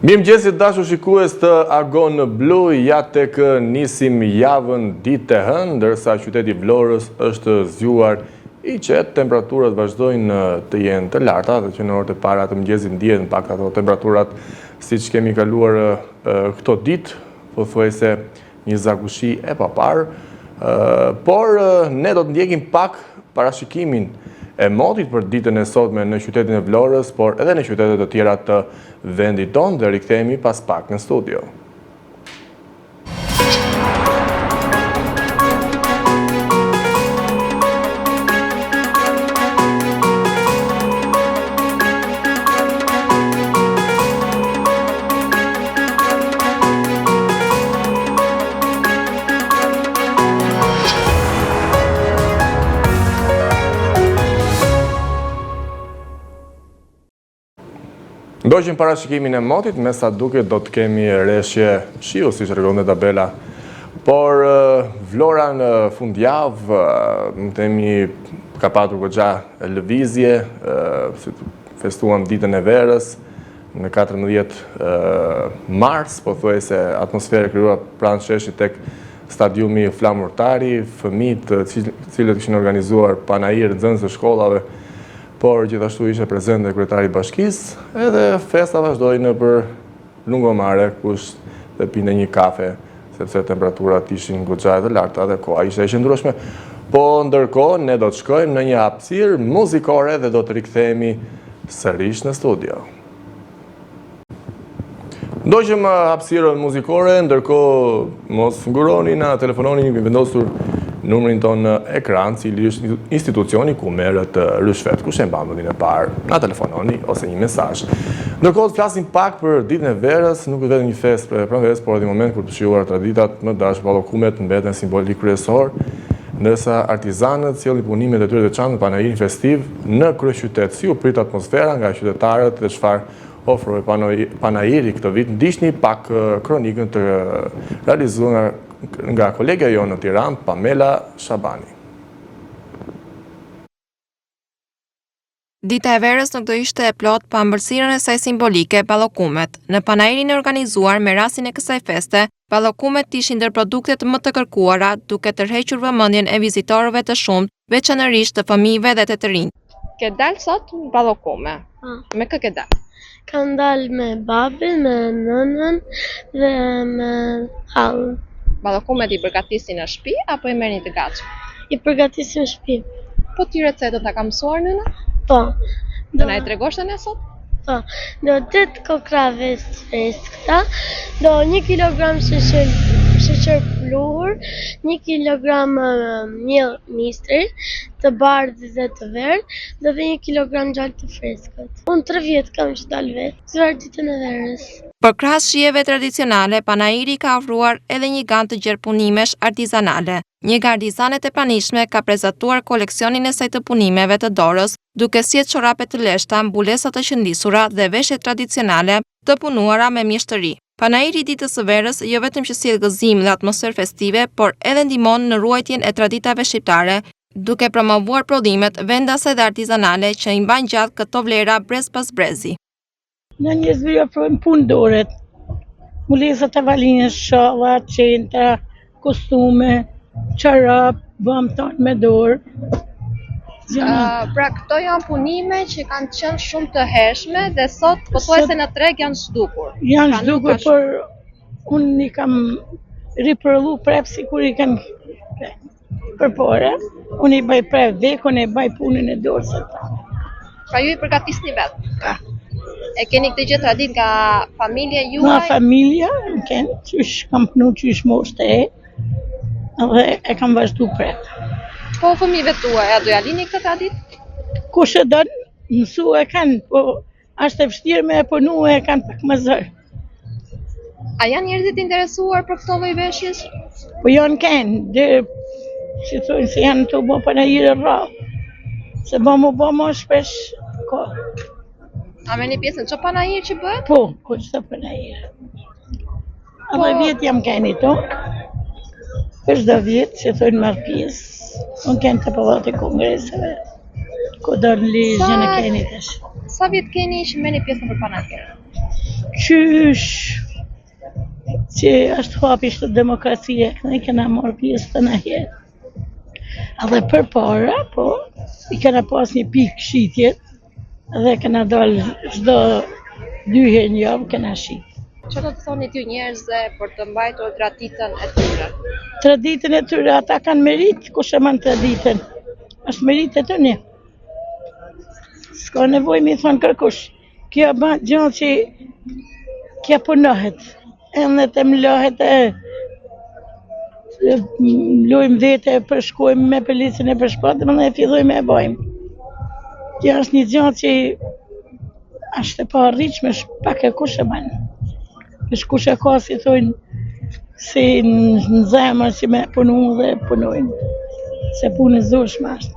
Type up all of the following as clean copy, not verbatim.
Mirëmëngjes të dashur shikues të Agon Blu, ja tek nisim javën ditë e hënë, ndërsa qyteti i Vlorës është zgjuar i qetë, temperaturat vazhdojnë të jenë të larta dhe që në orët e para të mëngjesit ndihen pak ato temperaturat siç kemi kaluar këto ditë, pothuajse një zagushi e paparë, por ne do të ndjekim pak parashikimin e motit për ditën e sotme në qytetin e Vlorës, por edhe në qytete të tjera të vendit tonë dhe rikthehemi pas pak në studio. Ndoqëm parashikimin e motit, me sa duket do të kemi reshje shiu, siç tregon dhe tabela. Por Vlora në fundjavë, mund të themi, ka patur goxha lëvizje, festuam ditën e verës, Në 14 mars, pothuajse atmosferë e krijuar pranë sheshit tek stadiumi Flamurtari, fëmijët të cilët kishin organizuar panair nxënës të shkollave, por gjithashtu ishte prezent dhe kryetari i bashkisë, edhe festa vazhdoi nëpër Lungomare, kush dhe pinte një kafe, sepse temperaturat ishin goxha të larta dhe koha ishte e qëndrueshme. Po ndërkohë ne do të shkojmë në një hapësirë muzikore dhe do të rikthehemi sërish në studio. Ndoqëm uh, hapësirën muzikore, ndërkohë mos nguroni na telefononi, kemi vendosur numrin tonë në ekran, cili është institucioni ku merret uh, ryshfet, kush e mban vendin e parë, na telefononi ose një mesazh. Ndërkohë të flasim pak për ditën e verës, nuk është vetëm një festë e pranverës, por edhe një moment kur të shijuar traditat më dashur ballokumet mbeten simboli kryesor, ndërsa artizanët sjellin punimet e tyre të veçanta në panairin festiv në kryeqytet. Si u prit atmosfera nga qytetarët dhe çfarë ofroi panairi këtë vit, ndiqni pak kronikën të realizuar nga nga kolegja jonë në Tiranë, Pamela Shabani. Dita e verës nuk do ishte e plotë pa ëmbëlsirën e saj simbolike, ballokumet. Në panairin e organizuar me rastin e kësaj feste, ballokumet ishin ndër produktet më të kërkuara, duke tërhequr vëmendjen e vizitorëve të shumtë, veçanërisht të fëmijëve dhe të të rinjve. Ke dalë sot në ballokume. Po. Me kë ke dalë? Kam dalë me babin, me nënën dhe me hallën. Ballokumet i përgatisni në shtëpi apo i merrni të gatshme? I përgatisim në shtëpi. Po ti recetën ta ka mësuar nëna? Po. Do na e tregosh ne sot? Po. Do 8 kokrra vezë të freskëta, do 1 kg sheqer sheqer pluhur, 1 kg miell misri të bardhë dhe të verdhë, do dhe 1 kg gjalpë të freskët. Unë 3 vjet kam që dal vetë, gëzuar ditën e verës. Përkrahas shijeve tradicionale, panairi ka ofruar edhe një gamë të gjerë punimesh artizanale. Një nga artizanet e pranishme ka prezantuar koleksionin e saj të punimeve të dorës, duke sjellë çorape të leshta, mbulesa të qëndisura dhe veshje tradicionale të punuara me mjeshtëri. Panairi i Ditës së Verës jo vetëm që sjell gëzim dhe atmosferë festive, por edhe ndihmon në ruajtjen e traditave shqiptare, duke promovuar prodhimet vendase dhe artizanale që i mbajnë gjallë këto vlera brez pas brezi. Ne njerëzve i ofrojmë punë dore, mbulesa tavoline, shalla, çenta, kostume, çorap, bëmë tonë me dorë. Uh, pra këto janë punime që kanë qenë shumë të hershme dhe sot pothuajse në treg janë zhdukur. Janë pra, zhdukur, por unë i kam ripërlu prapë sikur i kam Përpara, unë i bëj prapë vek, unë e bëj punën e dorës së ta. Pra ju i përgatisni vetë? Pa. E keni këtë gjë traditë nga familja juaj? Nga familja, më kenë, qysh kam punu qysh moshë të e, dhe e kam vazhdu prapë. Po fëmijëve tuaj, a do ja lini këtë traditë? Kush e don, mësu e kanë, po Është e vështirë me e punu e kanë pak më zor. A janë njerëzit interesuar për këto lloj veshjesh? Po janë kenë, dhe si thonë se janë tu bo panaire rrallë. Se bo mu bo më shpesh ko. A merrni pjesë në çdo panair që bëhet? Po, po çdo panair. Po Edhe vjet jam kenë to. Për çdo vjet, si thonë marr pjesë. Unë kenë te pallati i kongreseve. Ku do në Lezhë në keni tash. Sa vjet keni që merrni pjesë nëpër panaire? Qysh që është hapi është demokracia, ne kena marrë pjesë të në herë. Edhe përpara, po, i kena pas një pikë shitjet, dhe kena dalë çdo dy herë në javë kena shit. Çfarë do të thonit ju njerëzve për të mbajtur traditën e tyre? Traditën e tyre, ata kanë meritë, kush e man traditën? është meritë e tyne. S'ka nevojë me i thonë kërkush. Kjo ba gjë që kjo punohet, edhe të mlohet e lujmë vete, përshkojmë me pëlicën e përshkojmë, dhe e fillojmë e bojmë. Kjo është një gjë që është e paarritshme, është pak e kush e ban. Është kush e ka, si thojnë, si në zemër, si me punu dhe punojnë. Se punë e zorshme është.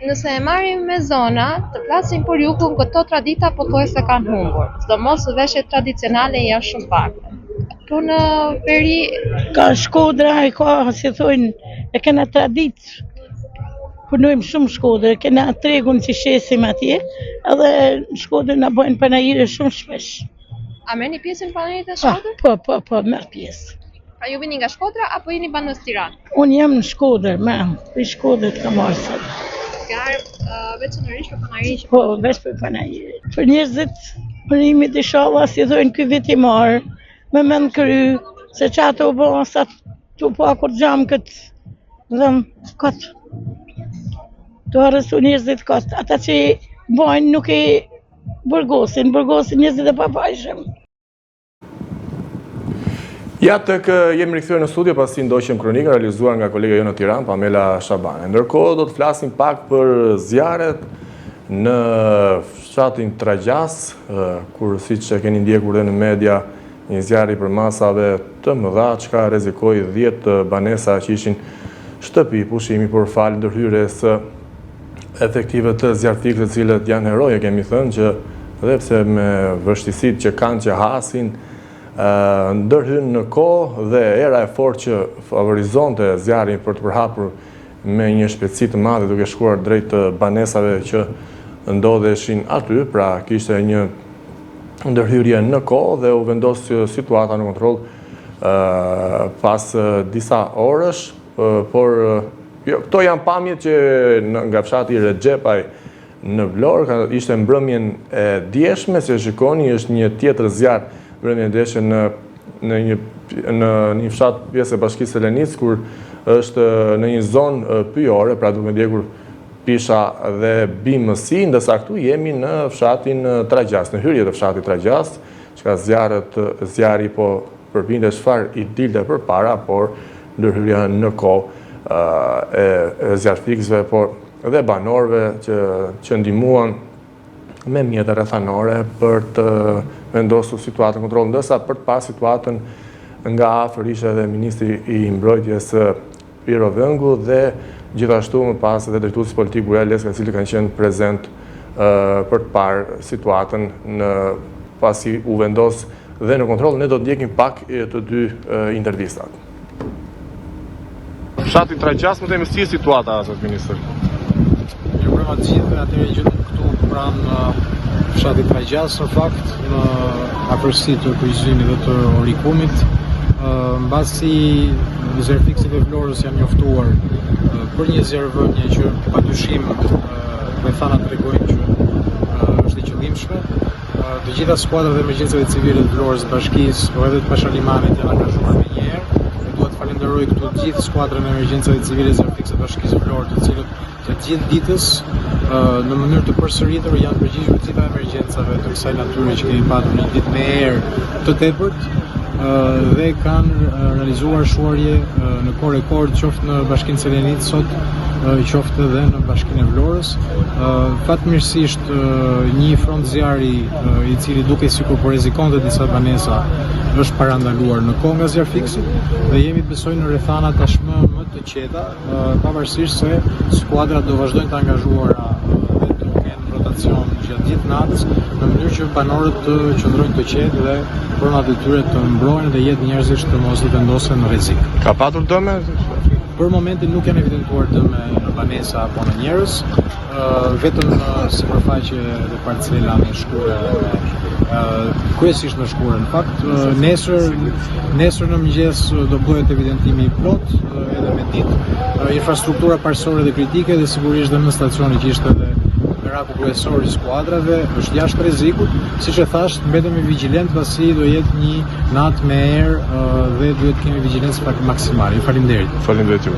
Nëse e marrim me zona, të flasim për jugun, këto tradita pothuajse kanë humbur. Sidomos veshjet tradicionale janë shumë pak. Po në veri Ka Shkodra e ka, si thojnë, e kena traditë. Punojmë shumë Shkodër, kena tregun që shesim atje, edhe në Shkodër na bojnë panaire shumë shpesh. A merrni pjesë në panairet e Shkodrës? Po, po, po, merr pjesë. Pra ju vini nga Shkodra apo jeni banues Tiranë? Unë jam në Shkodër, ma, për Shkodër të kam ardhë sot. Ke ardhur uh, veçanërisht për panairin që Po, veç për panairin. Për njerëzit, urimet ishalla, si thojnë ky vit i marë, me mend n'kry, se që ato u bo, sa të pa kur gjamë këtë dhëmë, kot. Të arrestu njerëzit kot, ata që bojnë nuk i burgosin, burgosin njerëzit e pafajshëm. Ja tek jemi rikthyer në studio pasi ndoqëm kronikën realizuar nga kolegja jonë në Tiranë, Pamela Shabane. Ndërkohë do të flasim pak për zjarret në fshatin Tragjas, kur siç e keni ndjekur dhe në media, një zjarr i përmasave të mëdha, çka rrezikoi 10 banesa që ishin shtëpi pushimi, por falë ndërhyrjes së efektivëve të zjarrfikësve të cilët janë heroj, e kemi thënë që dhe pse me vështirësitë që kanë që hasin, ndërhyn në kohë dhe era e fortë që favorizonte zjarrin për t'u përhapur me një shpejtësi të madhe duke shkuar drejt banesave që ndodheshin aty, pra kishte një ndërhyrje në kohë dhe u vendos situata në kontroll pas disa orësh, por jo, këto janë pamjet që nga fshati Rexhepaj në Vlorë, ishte mbrëmjen e djeshme, si e shikoni, është një tjetër zjarr mbrëmjen e djeshme në në një në një fshat pjesë e bashkisë Selenicë, kur është në një zonë pyjore, pra duke ndjekur pisha dhe bimësi, ndërsa këtu jemi në fshatin Tragjas, në hyrje të fshatit Tragjas, çka zjarret, zjarri po përpinte çfarë i dilte përpara, por ndërhyrja në kohë e zjarrfikësve, por dhe banorëve që, që ndihmuan me mjete rrethanore për të vendosur situatën në kontroll, ndërsa për të parë situatën nga afër ishte edhe ministri i Mbrojtjes Pirro Vengu dhe gjithashtu më pas edhe drejtuesi politik Bujar Leskaj, i cili kanë qenë prezent për të parë situatën në pasi u vendos dhe në kontroll, ne do të ndjekim pak të dy intervistat. Fshati Tragjas, mund të themi si situata, zot ministër? Mirëmbrëma të gjithëve, atëherë gjendem këtu pranë fshatit Tragjas, në fakt, në afërsi të Kryqëzimit dhe të Orikumit. Mbasi zjarrfikësit e Vlorës janë njoftuar për një zjarrvënie që padyshim rrethanat tregojnë që është e qëllimshme, Të gjitha skuadrat e emergjencave civile të Vlorës, Bashkisë, por edhe të Pashalimanit janë angazhuar menjëherë. E dua të falenderoj këtu të gjithë skuadrën e emergjencave civile zjarrfikëse të Bashkisë Vlorë, të cilët gjatë gjithë ditës në mënyrë të përsëritur janë përgjigjur të gjitha emergjencave të kësaj natyre që kemi patur një ditë me erë të tepërt dhe kanë realizuar shuarje në kohë rekord qoftë në Bashkinë Selenicë sot, qoftë edhe në Bashkinë e Vlorës. Fatmirësisht një front zjarri i cili dukej sikur po rrezikonte disa banesa është parandaluar në kohë nga zjarrfikësit dhe jemi besoj në rrethana tashmë më të qeta, pavarësisht se skuadrat do vazhdojnë të angazhuara dhe të kenë rotacion gjatë gjithë natës në mënyrë që banorët të qëndrojnë të qetë dhe pronat e tyre të mbrohen dhe jetë njerëzish të mos vendosen në rrezik. Ka patur dëme? Për momentin nuk janë evidentuar dëme në banesa apo në njerëz, vetëm në sipërfaqe dhe parcela me shkurre, kryesisht me shkurre. Në fakt, nesër nesër në mëngjes do bëhet evidentimi i plotë edhe me ditë. Infrastruktura parësore dhe kritike dhe sigurisht dhe nënstacioni që ishte edhe meraku kryesor i skuadrave është jashtë rrezikut. Siç e thashë, mbetemi vigjilent pasi do jetë një Natë me erë dhe duhet të kemi vigjilencë maksimale. Ju faleminderit. Faleminderit ju.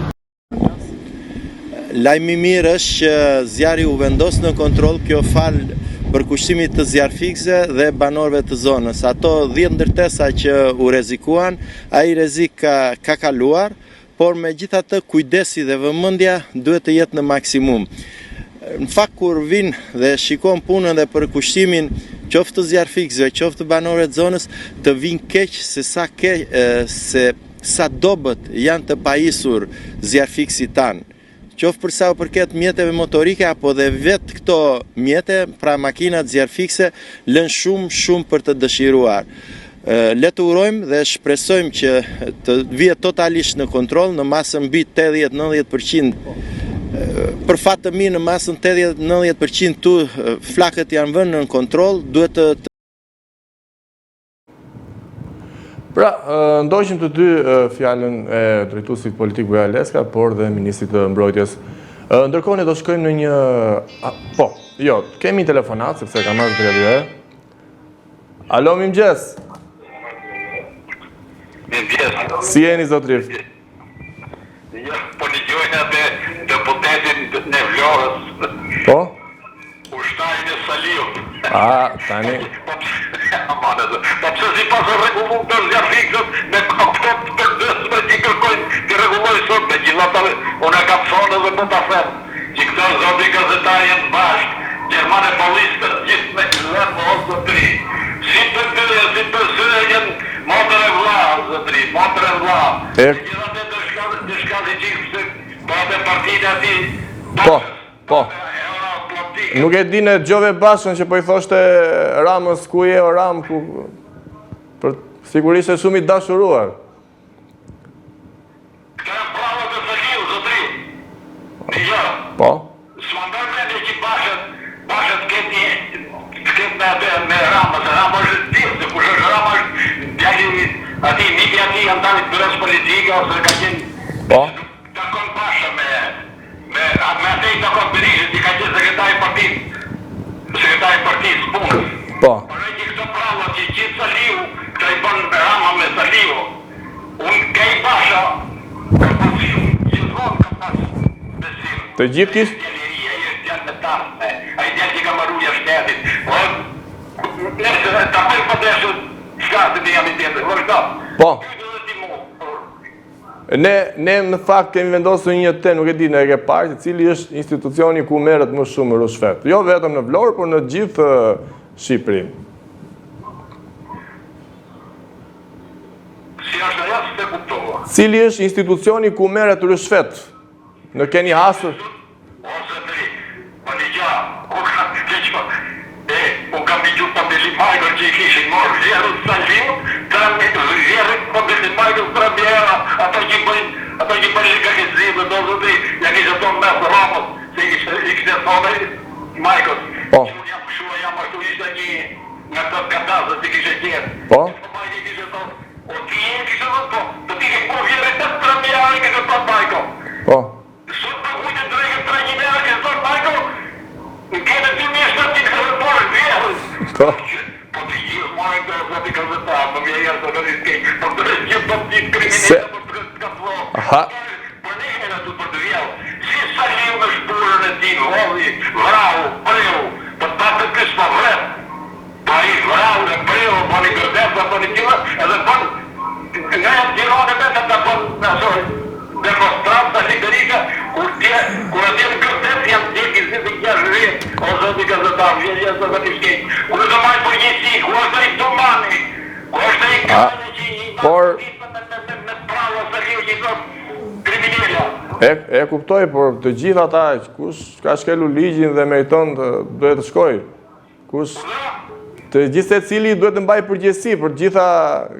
Lajmi i mirë është që zjarri u vendos në kontroll, kjo falë përkushtimit të zjarrfikësve dhe banorëve të zonës. Ato 10 ndërtesa që u rrezikuan, ai rrezik ka, ka kaluar, por megjithatë kujdesi dhe vëmendja duhet të jetë në maksimum. Në fakt kur vin dhe shikon punën dhe përkushtimin qoftë të zjarrfikësve, qoftë të banorëve të zonës, të vin keq se sa ke, se sa dobët janë të pajisur zjarrfikësit tanë. Qoftë për sa u përket mjeteve motorike apo dhe vetë këto mjete, pra makinat zjarrfikëse lënë shumë shumë për të dëshiruar. Le të urojmë dhe shpresojmë që të vihet totalisht në kontroll në masën mbi 80-90%. Për fat të mirë në masën 80-90% tu flakët janë vënë në kontroll, duhet të Pra, ndoqëm të dy fjalën e drejtuesit politik Bujar Leskaj, por dhe ministrit të mbrojtjes. Ndërkohë ne do shkojmë në një po, jo, kemi një telefonatë sepse kam marrë drejtë. Alo, mirëmëngjes. Mirëmëngjes. Si jeni, zotëri? Jo, po dëgjoj atë deputetin e Vlorës. Po? Ushtarin e Saliut. A, tani. Po, aman edhe. Po pse s'i paske rregullu këto zjarrfikësët me këto të përdëshme që kërkojnë t'i rregullojë sot, megjithatë unë e kam thonë edhe po ta them. Që këta zoti gazetar janë bashkë, gjermanë e ballistët gjithë me lem o zotri. Si PD-ja si PS-ja janë motër e vlla o zotri, motër e vlla. E. Megjithatë do shka do shkasi çik pse po atë partinë e atij Po, Bashës, po. Euroatlantike. Nuk e di ne dëgjove Bashën që po i thoshte Ramës ku je o Ramë ku për sigurisht është shumë i dashuruar. Këto janë prallat e Saliut, zotri. Dëgjo. Po. S'ma merr mendja që Basha, Basha të ketë një, të ketë me atë, me Ramën, se Rama është e dihet se kush është Rama është djali i atij, nipi i atij anëtarit të byrosë politike ose ka qenë Po. nuk takon Basha me Me me atë i takon Berishës që ka qenë sekretar i partisë, sekretar i partisë së punës. Po. Por ai që këto pralla që gjithë Saliu, këto i bën Rama me Saliu. Unë ke ai Basha kam pas shumë, gjithmonë kam pas besim. Të gjithë kish? Ai është djalë i ri, ai është djalë me të ardhme, ai djalë që ka mbaru jashtë shtetit. Po nëse ta bëj po dashur, s'ka se ti jam i tjetër, vazhdo. Po. Pyet edhe ti mu. Ne, ne në fakt kemi vendosur një temë, nuk e di në e ke parë, se cili është institucioni ku merret më shumë ryshfet. Jo vetëm në Vlorë, por në gjithë Shqipërinë. Si është ajo, s'e kuptova. Cili është institucioni ku merret ryshfet? Në keni hasur? O zotëri, po një gja, ku ka dëgjo, e, unë kam dëgju Pandeli Majkon që i kishin marrë vjehrrës Saliut, tre vjehrrit Pandeli Majkës 3000 euro, ato që bëjnë, ato që bëjnë legalizim o zotëri, ja kishte thonë mes Ramës, se i kishte, i kishte thonë ai Majkos, Po. që unë jam kështu e jam ashtu, ishte një nga këto kadasët që kishte gjetë. Po. Majko i kishte thonë, o ti je, kishte thonë, po, po ti ke po vjehrrit 3000 euro, kishte thonë Majko. Po. Sot po kujtë drekën 300 euro ke thënë Majko, në kene 2700 euro por vjehrrës. Po. Po të gjithë marrin të zoti gazetar, më vjen jashtë zakonisht keq, po të gjithë do të ditë kriminelë Se- po të të ka Aha. Po ne jemi aty për të vjellë. Si Saliu me shpurën e tij vodhi, vrau, preu, po ta të ky s'po vret. Po ai vrau e preu, bëni gërdec dhe bëni tilla, edhe bën nga Tirana vetëm ta bën asoj demonstratë Sali Berisha, kur tje, kur atje në gërdec janë djegë 26 vjet, o zoti gazetar, vjen jashtëzakonisht keq. Ku do të marrë përgjegjësi, ku është ai Dumani, ku është ai Kale që i por- me me me me pralla Saliu që i thot kriminela. E, e kuptoj, por të gjithë ata, kush ka shkelur ligjin dhe meriton të, duhet të shkojë. Kush të gjithsecili duhet të mbajë përgjegjësi për të gjitha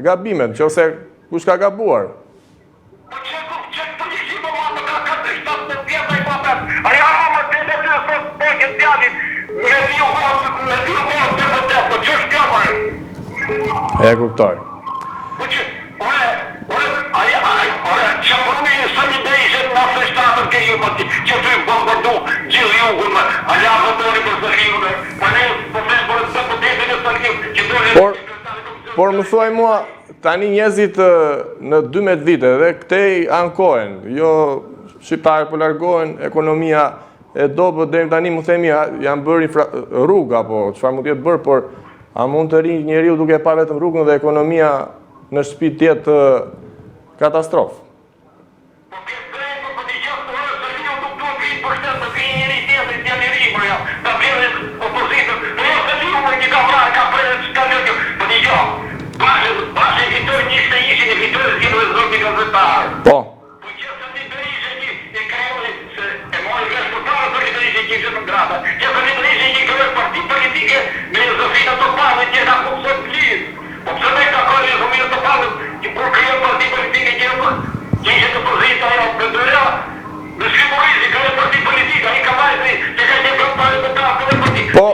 gabimet, nëse kush ka gabuar. Po çe ku çe përgjegjësi po marr? 15 vjet ai pa pet. Ai ha më del aty e thotë po që djalit me dy vot, me dy vot deputet, po ç'është kjo more? E kuptoj. Po që, ore, ore, ai, ai, ore, që pruni një Sali Berishën në 97 ke ju, po që ty bombardu gjithë jugun, më, a la votoni për Saliun, po ne, po them për deputetin e Saliut, që doli Por, por më thuaj mua, tani njerëzit në 12 vite dhe këtej ankohen, jo shqiptarët po largohen, ekonomia e dobët deri tani mund themi janë bërë infra, rrugë apo çfarë mund të jetë bërë, por a mund të rrijë njeriu duke parë vetëm rrugën dhe ekonomia në shtëpi të jetë katastrofë? Po ke të drejtë po dëgjo ore Saliu nuk duhet të vijë për shtet të vijë njeri tjetër djalë i ri mor jo ta mbledhin opozitën po jo Saliu mor që ka vrarë ka prerë çka lënë kjo po dëgjo Basha Basha i fitoi 21-shin i fitoi zgjedhjet zoti gazetar Po. Po që Sali Berisha që e krijoi se e mori vesh përpara Sali Berisha që ishte në grada që Sali Berisha që krijoi parti politike me Jozefina Topallin që e ka kuptuar lirë Po pse me takon Jozefina Topallin që kur krijon parti politike që jo që ishte në pozitë ajo PD-ja me sy Murrizi krijon parti politike ai ka vajti që ka qenë kryetar parlamentar krijon parti Po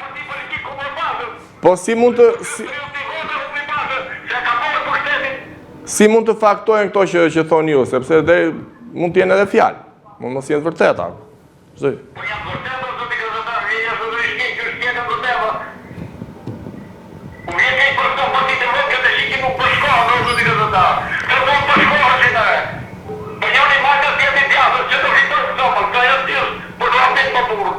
parti politike ku më pasës Po si mund të si se ka marrë pushtetin si mund të faktohen këto që që thoni ju, sepse dhe mund të jenë edhe fjalë, mund mos jenë të vërteta. Çdo. Po janë të vërteta zoti gazetar, vjen jashtë zotëri shkej, ky është tjetër vërteta. U vjen keq për këto partitë e vogla të shi që nuk përshkohen o zoti gazetar. Këto duhet përshkoheshin ore. Po njëri majtas tjetri djathtas, që do fitojnë këto, po këto janë thjesht për të hapit më burrë.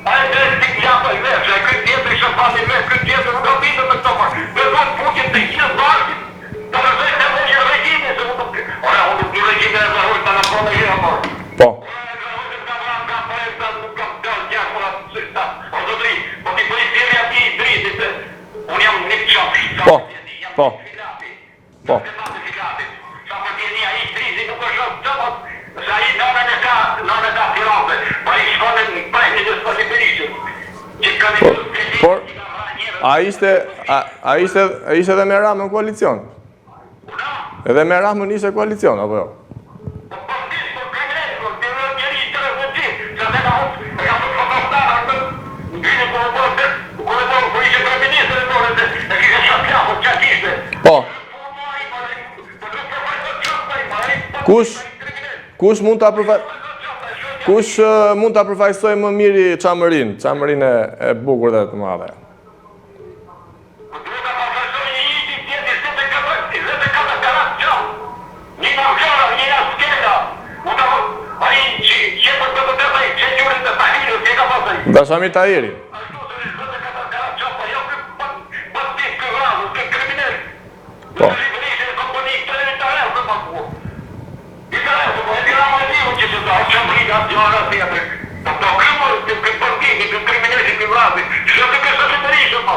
Ai del ti klapa i vesh, ai ky tjetri shërbati vesh, ky tjetri nuk habitet me këto por. Ne duhet fuqin të gjithë bashkë, të rrëzojmë të vogël regjimin se unë nuk ore unë nuk du regjimin e Enver Hoxhës ta na thonë jo por. Po. Po. Po. Po. Po, por, a ishte, a, a ishte, a ishte edhe me Ramën në koalicion? Edhe me Ramën ishte koalicion, apo jo? Po. Kush kush mund ta përfa Kush mund ta përfaqësojë më mirë Çamërinë, Çamërinë e, e bukur dhe të madhe? Po duhet ta përfaqësojë një ishi tjetër 24 24 karat xham. Një nga Vlora, një nga Skela. Mund ta ai që që për deputet ai që quhet të Tahiri, si e ka pas ai. Dashamir Tahiri. Ashtu se 24 karat xham, po jo ky bandit ky vrasës, ky kriminel. Po. Në Berisha e kompani të interes të paguar. Interes, po Edi Rama e diu që të do, që mbrita asgjë tjetër. Po po ky më ky ky banditi, ky krimineli, ky vrasi, çdo të kështë të Berisha po.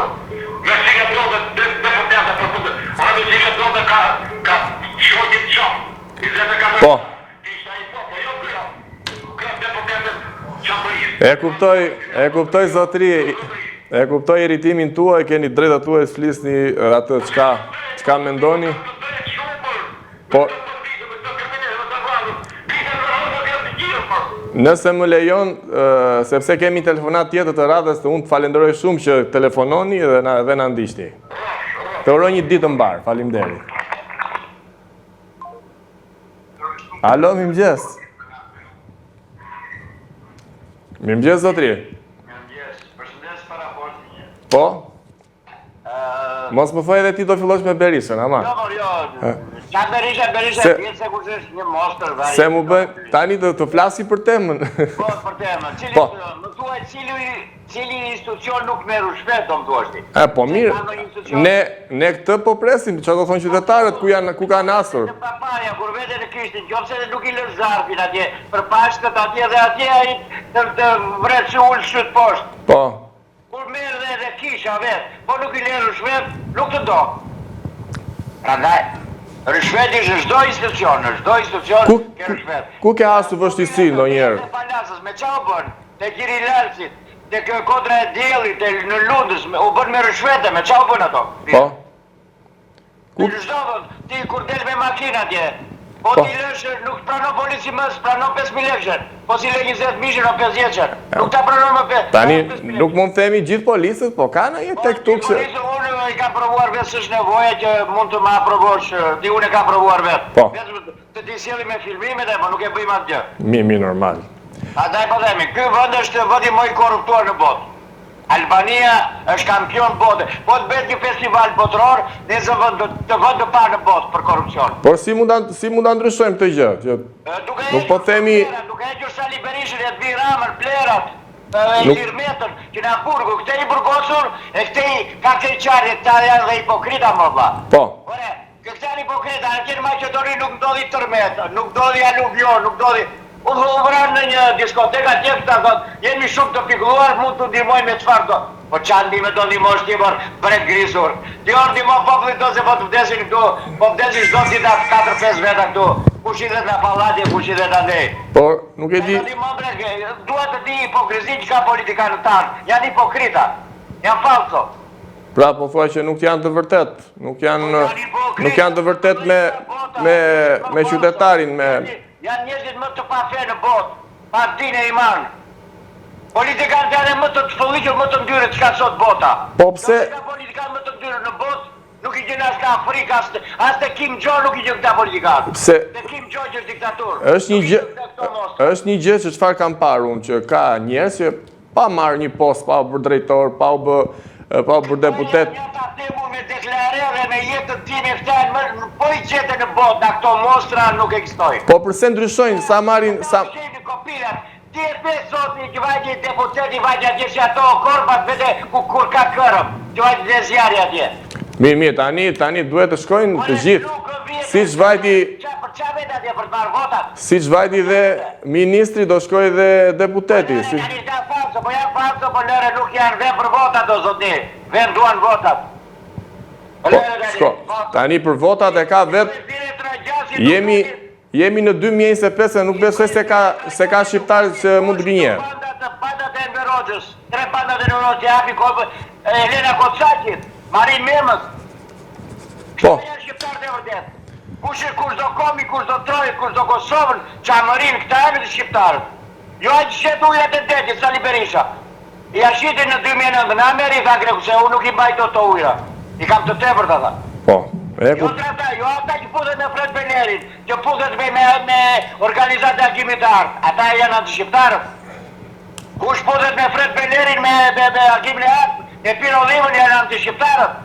Me cila do të deputetë për të. Ora me cila do të ka ka shoqit çop. 24 Po. Ishte ai po, po jo ky. Ky deputetët Çamërisë. E kuptoj, e kuptoj zotri, e kuptoj irritimin tuaj, keni drejta tuaj të flisni atë çka çka mendoni. Po Nëse më lejon, sepse kemi telefonat tjetër të radhës, unë të falenderoj shumë që telefononi dhe na dhe na ndiqni. Të uroj një ditë të mbarë. Faleminderit. Alo, mirëmëngjes. Mirëmëngjes zotri. Mirëmëngjes. Përshëndes para portë. Po. Mos më thuaj edhe ti do fillosh me Berishën, ama. Jo, por jo. Sa Berisha, Berisha Se- dihet se kush është një monstër vari. Se mu bë, tani të, të flasi për temën. Po, për temën. Cili, Po. më thuaj cili cili institucion nuk merr ryshfet, do më thuash ti. E, po mirë, Ka ndonjë institucion? ne, ne këtë po presim, që do thonë qytetarët, ku janë, ku kanë hasur. Në papaja, kur vete në Krishtin, qofse dhe nuk i lë zarfin atje, për pashkët atje dhe atje ai të, të vret që ul syt poshtë. Po, Kur merr dhe edhe kisha vet, po nuk i lë ryshfet, nuk të do. Prandaj, ryshfeti është në çdo institucion, në çdo institucion ku, ke ryshfet. ku ke hasur vështirësi ndonjëherë? Te Palasës, me ça u bën? Te Gjiri i Lalsit, te kjo kodra e diellit, te në Lundës, me- u bën me ryshfete, me ça u bën ato? Po, Ku? Në çdo vend, ti kur del me makinë atje, Po t'i lësh, nuk pranon polici më, s'pranon 5.000 lekëshen. Po s'i le 20 mijëshen o 50-shen. Nuk ta pranon më 5. Tani, nuk mund të themi gjithë policët, po ka në një Po, tek tuk që... Policët, unë i kam provuar vetë s'është nevoja që mund të ma aprovosh, ti unë e kam provuar vetë. Po. Vetëm të t'i sjellim me filmimet e, po nuk e bëjmë atë gjë. Mirë, mirë, normal. Andaj po themi, ky vend është vendi më i korruptuar në botë. Albania është kampion bote. Po të bëhet një festival botëror, ne zë vend të vend të parë në botë për korrupsion. Por si mund ta si mund ta ndryshojmë këtë gjë? Që Duke nuk po themi duke hequr Sali Berishën, Edi Ramën, plerat, Nuk- Ilir Metën, që na burgu, këte i burgosur, e këte i ka keqardhje, këta janë dhe hipokrita më vlla. Po. Ore, këta janë hipokrita, atje në Maqedoni nuk ndodhi tërmet, nuk ndodhi aluvion, nuk ndodhi U u vranë në një diskotekë atje këta thotë, jemi shumë të pikëlluar, mund t'u ndihmojmë me çfarë do. Po ça ndihme do ndihmosh ti mor brek grisur. Ti or ndihmo popullin tënd se po të vdesin këtu, po vdesin çdo ditë atë 4-5 veta këtu. Kush hidhet nga pallati e kush hidhet andej. Por nuk e di. Do ndihmon brek, dua të di hipokrizinë që ka politikanët tanë. Janë hipokrita. Janë fallco. Pra po thua që nuk janë të vërtet, nuk janë Po nuk janë të vërtet me me me qytetarin, me Janë njerëzit më të pafe në botë, pa din e iman. Politikanët janë më të fëlliqur, më të ndyrë që ka sot bota. Po pse Nëse ka politikanë më të ndyrë në botë, nuk i gjen as në Afrikë, as, as te Kim Jong nuk i gjen këta politikanë. Pse Te Kim Jong që është diktator. është një Nuk i gjë gjen këta këto mostra. është një gjë që çfarë kam parë unë që ka njerëz që pa marrë një post, pa u bërë drejtor, pa u bë pa u bërë deputet. Ja ta them unë me deklarë dhe me jetën time këta janë më po i gjete në botë, na këto mostra nuk ekzistojnë. Po përse ndryshojnë sa marrin sa Ushqejnë kopilat. Ti e pe sot që vajti deputeti vajti atje si ato korbat vete ku kur ka kërëm, që vajti dhe zjarri atje. Mirë, mirë, tani tani duhet të shkojnë të gjithë. Nuk vjen- Siç vajti Qa, për qa vete atje për të marrë votat? siç vajti dhe ministri do shkojë dhe deputeti, si Tani janë falso, po janë falso, po lëre nuk janë vend për votat o zotni. Vend duan votat. Po, shko, tani për votat e ka vet jemi jemi në 2025 e nuk besoj se ka se ka shqiptar që mund të gënjejë. Bandat, bandat e Enver Hoxhës, tre bandat e Enver Hoxhës, hapi kopë Elena Kocaqit, Marin Memës. Po. Këta janë shqiptarët e vërtet. Kush e kush do komi, kush do trojë, kush do Kosovën, Çamërin, këta janë të shqiptarët. Jo ai që shet ujrat e detit, Sali Berisha. Ia shiti në 2009 në Amerikë, tha greku, se unë nuk i mbaj dot këto ujra. I kam të tepërta, tha. Po. E Jo ku ata, jo ata që puthet me Fred Belerin, që puthet me me, me organizatën e Agimit të Artë, ata janë antishqiptarët. Kush puthet me Fred Belerin me me, me Agimin e Artë, me Piro Dhimën janë antishqiptarët.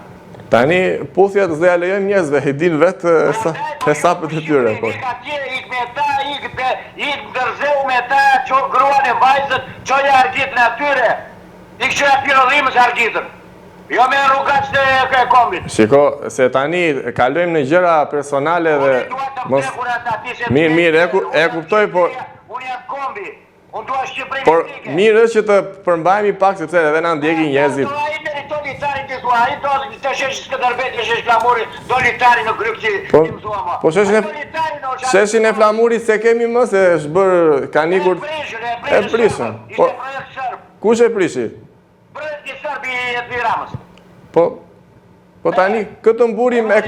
Tani puthjet s'do ja lejojmë njerëzve, i din vetë sa Prandaj, po hesapet e tyre, po. Ik atje, ik me ta, ik dhe, ik ndërzeu me ta, ço gruan e vajzën, çoja argitën atyre. Ik çoja Piro Dhimës argitën. Jo me rrugaç të e kombit. Shiko, se tani kalojmë në gjëra personale dhe Unë dua të mos vdekur ata ti se Mirë, mirë, e ku, e kuptoj, por Unë jam kombi. Unë dua Shqipërinë por etnike. mirë është që të përmbajemi pak sepse edhe na ndjekin njerëzit. Do ai meriton litari ti thua, ai do të shesh Skënderbej, të shesh Flamurin, do litari në grykë si Po, si më thua mua. po sheshin e Ai do litarin, o, shani- sheshin e Flamurit se kemi më se është bërë kanë ikur E prishën, e e prishën. prishën. Ishte Po projekt serb. kush e prishi? Projekti serb i Edi Ramës. Po po tani këtë mburim e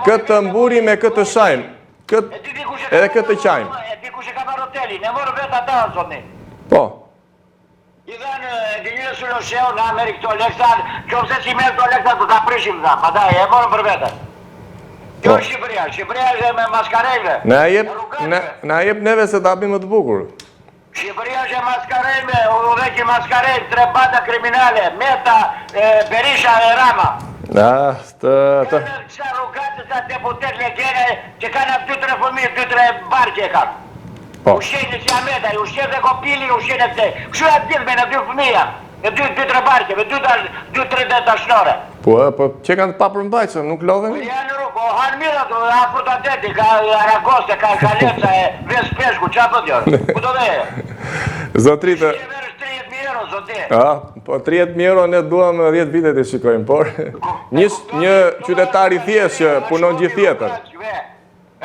këtë mburim e këtë shajm. Kët E di ti kush e ka edhe këtë marrë- qajm. E di kush e ka marrë hotelin, e morën vetë ata zotni. Po. I dhanë e gënjye Sulo Shehu në Amerikë këto lekë, thanë, qofse si merr këto lekë, do ta prishim tha. Pastaj e morën për vete. Kjo Po. është Shqipëria, Shqipëria është me maskarejve. Na jep e rrugaçve. na na jep neve se ta bëjmë më të bukur. Shqipëria është e maskarejve, u udhëheqin maskarej, tre banda kriminale, Meta, e, Berisha e Rama. Ah, të të Sa rrugaçë, sa deputet legene që kanë atë dy tre fëmijë, dy tre barqe e kanë. Po. Ushqejnë si Ahmetaj, ushqejnë dhe kopilin, ushqejnë e këtej. Kështu janë gjithë me në dy fëmijë janë, me dy dy tre barqe, me dy dash, dy tre dashnore. Po, e, po që kanë të papërmbajtshëm, nuk lodhemi? Janë në rrugë, po hanë mirë ato, ha fruta deti, ka aragoste, ka kaleca e ves peshku, qa po djorë? Ku do veje? Zotri të Shqipëria është 30.000 euro, zoti. Ah, po 30.000 euro ne duam 10 vite të shikojmë, por një një qytetar i thjeshtë që punon gjithë jetën.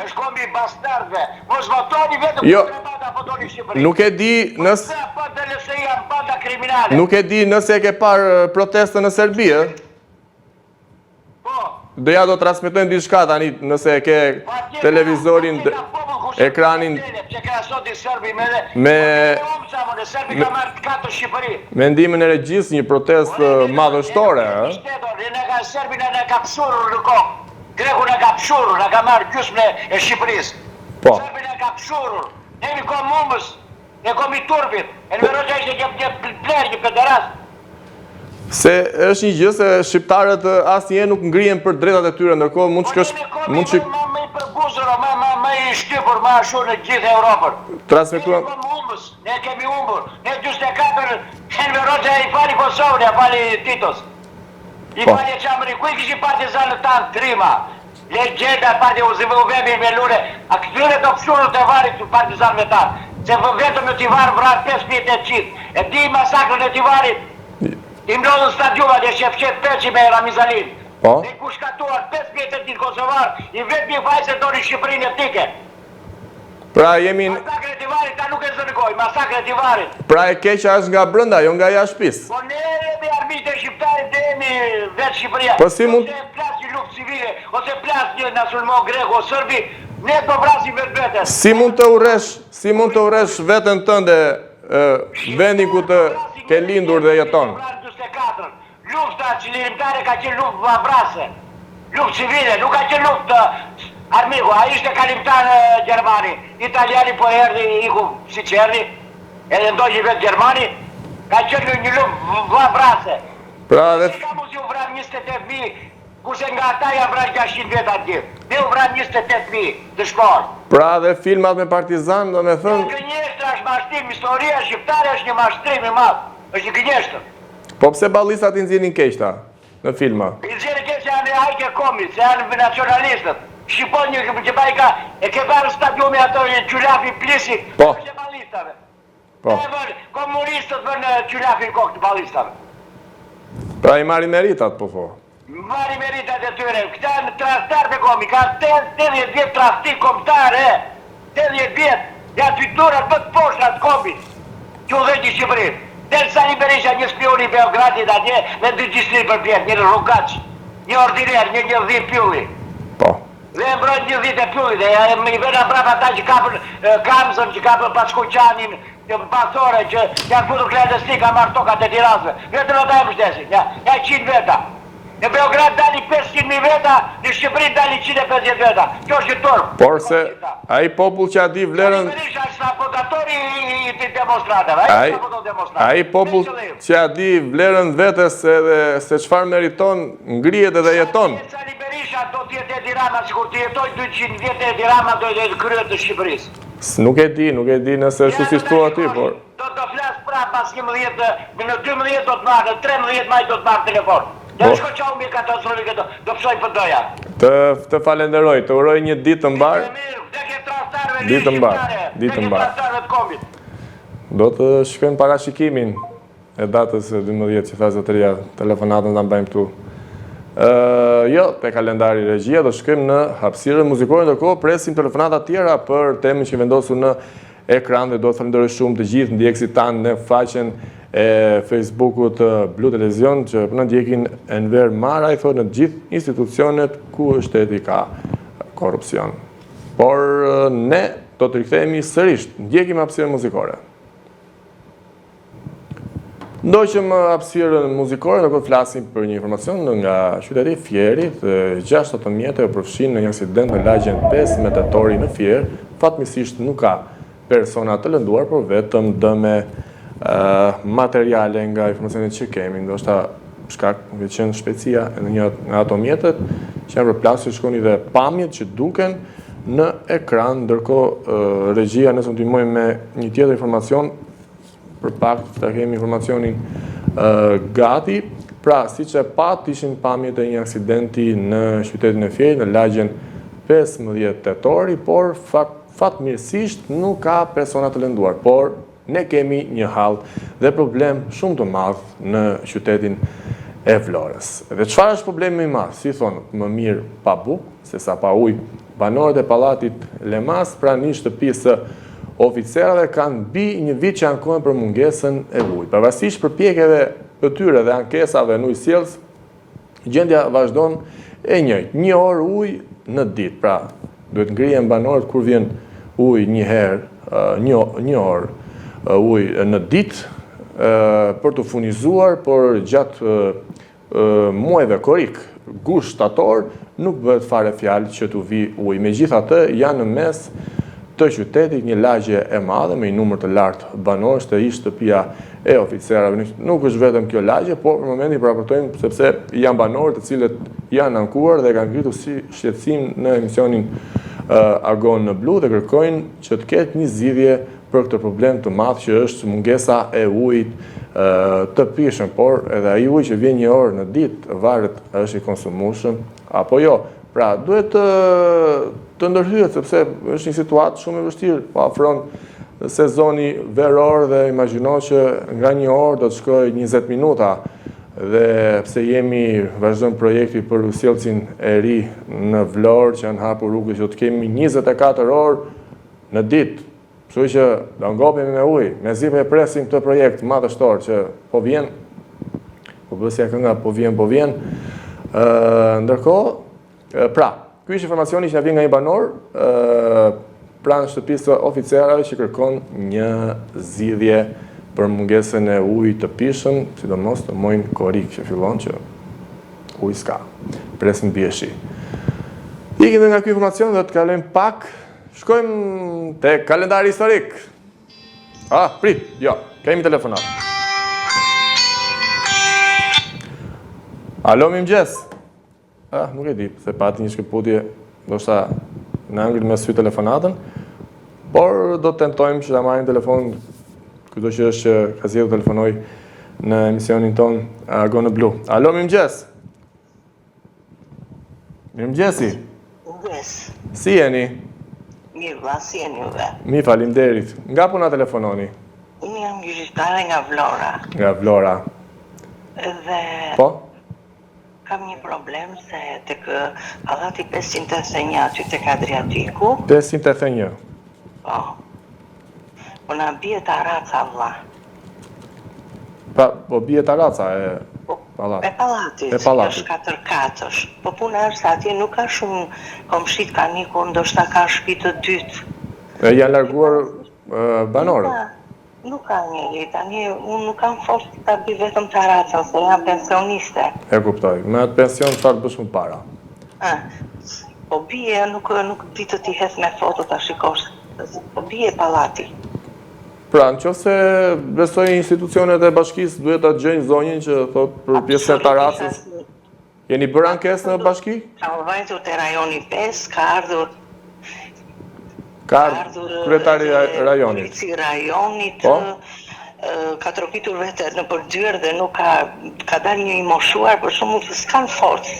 Është kombi i bastardëve. Mos votoni vetëm Jo. për tre banda, votoni Shqipërinë. Nuk e di nëse Pse PD LSI janë banda kriminale. nuk e di nëse e ke parë protestën në Serbi, ë? Po. Do ja do transmetojmë diçka tani nëse e ke televizorin ekranin me me ndihmën e regjisë një protestë madhështore, ë? Ne ka serbi na ka pshurrur në kokë. Greku na ka pshurrur, na ka marrë gjysmën e Shqipërisë. Po. Serbi na ka pshurrur. Ne jemi komb humbës. Ne komb i turpit. Enver Hoxha ishte një një plehr, një pederast. Se është një gjë se shqiptarët asnjëherë nuk ngrihen për drejtat e tyre, ndërkohë mund të shkosh po mund të më më i përbuzur, më më më i shtypur, më ashtu në gjithë Europën. Transmetuam. Ne kemi humbës, ne kemi humbur. Ne 44 Enver Hoxha i fali Kosovën, ia fali Titos. I po. fali Çamëri, ku i kishin partizanët tanë trima? Legjenda e parti u zive u vemi me lule, a këtyre do pshurrët e varrit të partizanëve tanë, se vetëm në Tivar vranë 5800, e di masakrën e Tivarit, i mblodhën stadiumat e Shefqet Peçi me Ramiz Alinë, po. dhe ku shkatuar 5800 kosovarë, i vetmi faj se donin Shqipërinë etnike. Pra jemi Masakra e Tivarit, ta nuk e zënë gojë, masakra e Tivarit. Pra e keqja është nga brenda, jo nga jashtë shtëpisë. Po ne jemi armiqtë e shqiptarit, ne jemi vetë Shqipëria. Po si mund Ose plas një luftë civile, ose plas një na sulmon greku o serbi, ne do vrasim vetveten. Si mund të urresh, si mund të urresh veten tënde, vendin ku të ke lindur dhe jeton? 44. Lufta çlirimtare ka qenë luftë vëllavrasëse, luftë civile, nuk ka qenë luftë armiku, ai ishte kalimtar gjermani, italiani po erdhi iku siç erdhi, edhe ndoqi vetë gjermani, ka qenë një luftë vëllavrasëse. Pra dhe Si ka mundësi u vranë 28000, kurse nga ata janë vrarë 600 veta të gjithë. Ne u vranë 28000 dëshmorë. Pra dhe filmat me partizanë, domethënë Gënjeshtra është mashtrim, historia shqiptare është një mashtrim i madh, është një gënjeshtër. Po pse ballistat i nxjerrin keq ta në filma? I nxjerrin keq se janë hajke komit, se janë nacionalistët. Shqipon një që baj ka, e ke parë stadiumi ato një qylafi plisi, po. është e ballistave. Po. E vën, komunistët vën qylafin kokë të ballistave. Pra i marrin meritat, po po. Marrin meritat e tyre, këta janë tradhtarët e kombit, kanë 80 vjet tradhti kombëtare, 80 vjet, janë fytyrat më të poshtra të kombit, që udhëheqin Shqipërinë. Del Sali Berisha, një spiun i Beogradit atje, me dy gjysmë përpjetë, një rrugaç, një ordiner, një një dhi pylli. Po. Dhe e mbrojnë një dhitë e pyllit, e i vënë mbrapa ata që kapën Kamzën, që kapën Paskuqanin, që Bathore, që janë futur klandestin, kanë marrë tokat e Tiranës. Vetëm ata e mbështesin, ja, ja 100 veta. Në Beograd dalin 500.000 veta, në Shqipëri dalin 150 veta. Kjo është një turp. Por se ai popull që a di vlerën Sali Berisha është sabotatori i, i demonstratave. Ai saboton demonstratat. Ai popull që a di vlerën vetes edhe se çfarë meriton, ngrihet edhe jeton. Sali Berisha do të jetë Edi Rama, sikur të jetojë 200 vjet Edi Rama do të jetë krye të Shqipërisë. Nuk e di, nuk e di nëse është si thua ti, por Do të flas prapë pas 11, në 12 do të marr, në 13 maj do të marr telefon. Ja po. shko çau mi katastrofë këto, do psoj PD-ja. Të të falenderoj, të uroj një ditë të mbarë. Ditë të mbarë, ditë të mbarë. Do të shkojmë parashikimin e datës 12 që tha zotëria, telefonatën ta mbajmë këtu. Ë, jo, te kalendari regjia do shkojmë në hapësirën muzikore, ndërkohë presim telefonata tjera për temën që vendosur në ekran dhe do të falenderoj shumë të gjithë ndjekësit tanë në faqen e Facebookut të Blu Televizion që po na ndjekin Enver Maraj thotë në të gjithë institucionet ku është shteti ka korrupsion. Por ne do të rikthehemi sërish, ndjekim hapësirën muzikore. Ndoqëm hapësirën muzikore, ndërkohë flasim për një informacion nga qyteti i Fierit, 6 automjete u përfshinë në një aksident në lagjen 15 tetori në Fier, fatmirësisht nuk ka persona të lënduar, por vetëm dëme materiale nga informacionet që kemi, ndoshta shkak mund të qenë shpejtësia e një nga automjetet që janë përplasur, shikoni dhe pamjet që duken në ekran, ndërkohë regjia nëse ndihmoj me një tjetër informacion për pak ta kemi informacionin gati. Pra, siç e patë, ishin pamjet e një aksidenti në qytetin e Fierit, në lagjen 15 tetori, por fatmirësisht nuk ka persona të lënduar, por ne kemi një hall dhe problem shumë të madh në qytetin e Vlorës. Dhe çfarë është problemi më i madh? Si thonë, më mirë pa bukë, se sa pa ujë. Banorët e pallatit Lemas pranë shtëpisë së oficerave kanë mbi një vit që ankohen për mungesën e ujit. Pavarësisht përpjekjeve të tyre dhe ankesave në ujësjellës, gjendja vazhdon e njëjtë, një orë ujë në ditë. Pra, duhet ngrihen banorët kur vjen ujë një herë, një, një orë ujë në ditë për t'u furnizuar, por gjatë muajve korrik, gusht, shtator, nuk bëhet fare fjalë që t'u vijë ujë. Megjithatë, janë në mes të qytetit një lagje e madhe me një numër të lartë banorësh te ish shtëpia e oficerave. Nuk është vetëm kjo lagje, por për momentin po raportojmë sepse janë banorë të cilët janë ankuar dhe kanë ngritur si shqetësim në emisionin Agon në Blu dhe kërkojnë që të ketë një zgjidhje për këtë problem të madh që është mungesa e ujit të pijshëm, por edhe ai ujë që vjen një orë në ditë varet është i konsumueshëm apo jo. Pra, duhet të të ndërhyhet sepse është një situatë shumë e vështirë, po afron sezoni veror dhe imagjino që nga një orë do të shkojë 20 minuta dhe pse jemi vazhdon projekti për ujësjellësin e ri në Vlorë që janë hapur rrugët që do të kemi 24 orë Në ditë, kështu që do ngopemi me ujë, mezi po e presim këtë projekt madhështor që po vjen, po bëhet si kënga po vjen, po vjen. Ë, ndërkohë, pra, ky është informacioni që na vjen nga një banor, ë pranë shtëpisë së oficerave që kërkon një zgjidhje për mungesën e ujit të pijshëm, sidomos në muajin korrik që fillon që ujë s'ka. Presim të bie shi. Ikim dhe nga ky informacion dhe të kalojmë pak Shkojmë te kalendari historik. Ah, prit, jo, kemi telefonatë. Alo, mirëmëngjes. Ah, nuk e di, se pati një shkëputje, ndoshta na hëngri me sy telefonatën, por do të tentojmë që ta marrim telefon, kushdo që është që ka zgjedhur të telefonojë në emisionin tonë Agon në Blu. Alo, mirëmëngjes. Mirëmëngjesi. Mëngjes. Si jeni? Mirë, vlla, si jeni juve? Mirë, faleminderit. Nga po na telefononi? Unë jam gjyqtare nga Vlora. Nga Vlora. Dhe... Po? Kam një problem se tek pallati 581 aty tek Adriatiku. 581. Po. Po na bie taraca vlla. Pa, po bie taraca e po, pallatit. E pallatit. E pallatit. Është katërkatësh. Po puna është se atje nuk ka shumë komshinjtë kanë ikur, ndoshta ka shtëpi të dytë. E janë larguar banorët. Nuk ka njeri, tani unë nuk kam forcë ta bi vetëm taracën, se jam pensioniste. E kuptoj. Me atë pension çfarë të bësh më para? Ë. Po bie, nuk nuk di të t'i hedh me foto ta shikosh. Po bie pallati. Pra, në qoftë se besoj institucionet e bashkisë duhet ta dëgjojnë zonjën që thotë për pjesën e taracës. Jeni bërë ankesë në bashki? Kam vajtur te rajoni 5, ka ardhur Ka ardhur kryetari i rajonit. Polici i rajonit po? ka trokitur vetë nëpër dyer dhe nuk ka ka dalë një i moshuar për shembull që s'kanë forcë.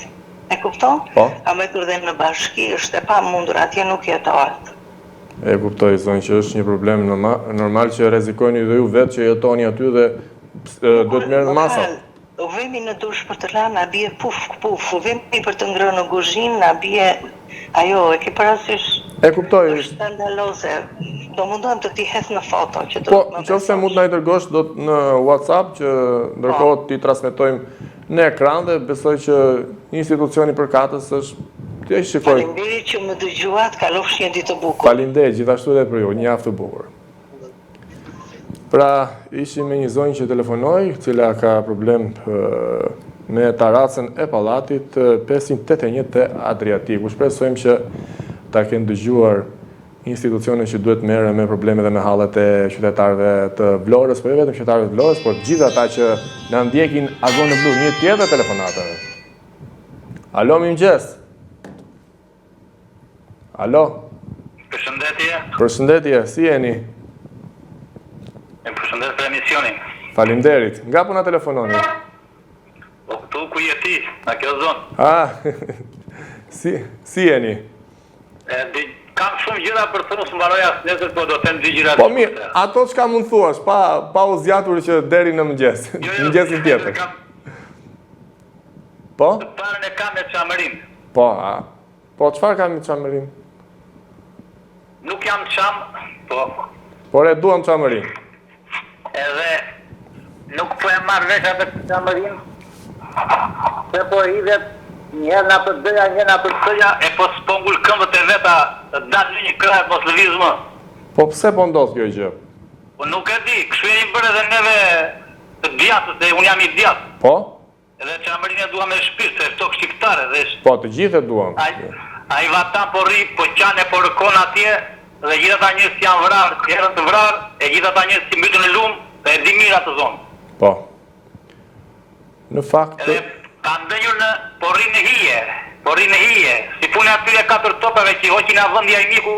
E kupton? Po. Kam vajtur dhe në bashki, është e pamundur, atje nuk jetohet. E kuptoj zonjë që është një problem normal që rrezikojeni dhe ju vetë që jetoni aty dhe duhet të merren masa. U vemi në dush për të la, na bie puf puf, u vemi për të ngrënë në kuzhinë, na bie ajo, e ke parasysh? E kuptoj. Është skandaloze. Do mundohem të t'i hedh në foto që të Po, nëse mund të na i dërgosh dot në WhatsApp që ndërkohë po. t'i transmetojmë në ekran dhe besoj që institucioni përkatës është të shikojë. Faleminderit që më dëgjuat, kalofsh një ditë të bukur. Faleminderit gjithashtu edhe për ju, një javë të bukur. Pra, ishim me një zonjë që telefonoi, cila ka problem me taracën e pallatit 581 te Adriatiku. Shpresojmë që ta kenë dëgjuar institucionet që duhet merren me problemet dhe me hallet e qytetarëve të Vlorës, po jo vetëm qytetarëve të Vlorës, por gjithë ata që na ndjekin Agon në Blu, një tjetër telefonatë. Alo, mirëmëngjes. Alo. Përshëndetje. Përshëndetje, si jeni? E përshëndes për emisionin. Faleminderit. Nga po na telefononi? Po këtu ku je ti, nga kjo zonë. Ah, si, si jeni? E, di, kam shumë gjëra për të thënë, s'mbaroj as nesër, po do them dy gjëra. Po mirë, ato çka mund thuash, pa pa u zgjatur që deri në mëngjes, jo, jo, mëngjesin tjetër. Kam... Po? Të parën e kam me Çamërinë. Po, a. Po çfarë ka me Çamërinë? Nuk jam çam, po. Por e duam Çamërinë. Edhe nuk po e marr vesh atë Çamërinë. Se po hidhet. Një herë nga PD-ja, një herë nga PS-ja, e po s'po ngul këmbët e veta, të dalë në një krah e mos lëviz më. Po pse po ndodh kjo gjë? Po nuk e di, kështu jemi bërë edhe neve të djathtët, se unë jam i djathtë. Po? Edhe Çamërinë e dua me shpirt, se është tokë shqiptare dhe është Po, të gjithë e duam. Ai ai vatan po rri, po qan e po rëkon atje dhe gjithë ata njerëz që janë vrarë, që erdhën të vrarë, e gjithë ata njerëz që mbytën në lumë, dhe e di mirë atë zonë. Po. Në fakt Edhe ka ndenjur në po rri në hije, po rri në hije, si puna e atyre katër topave që i hoqi nga vendi ai miku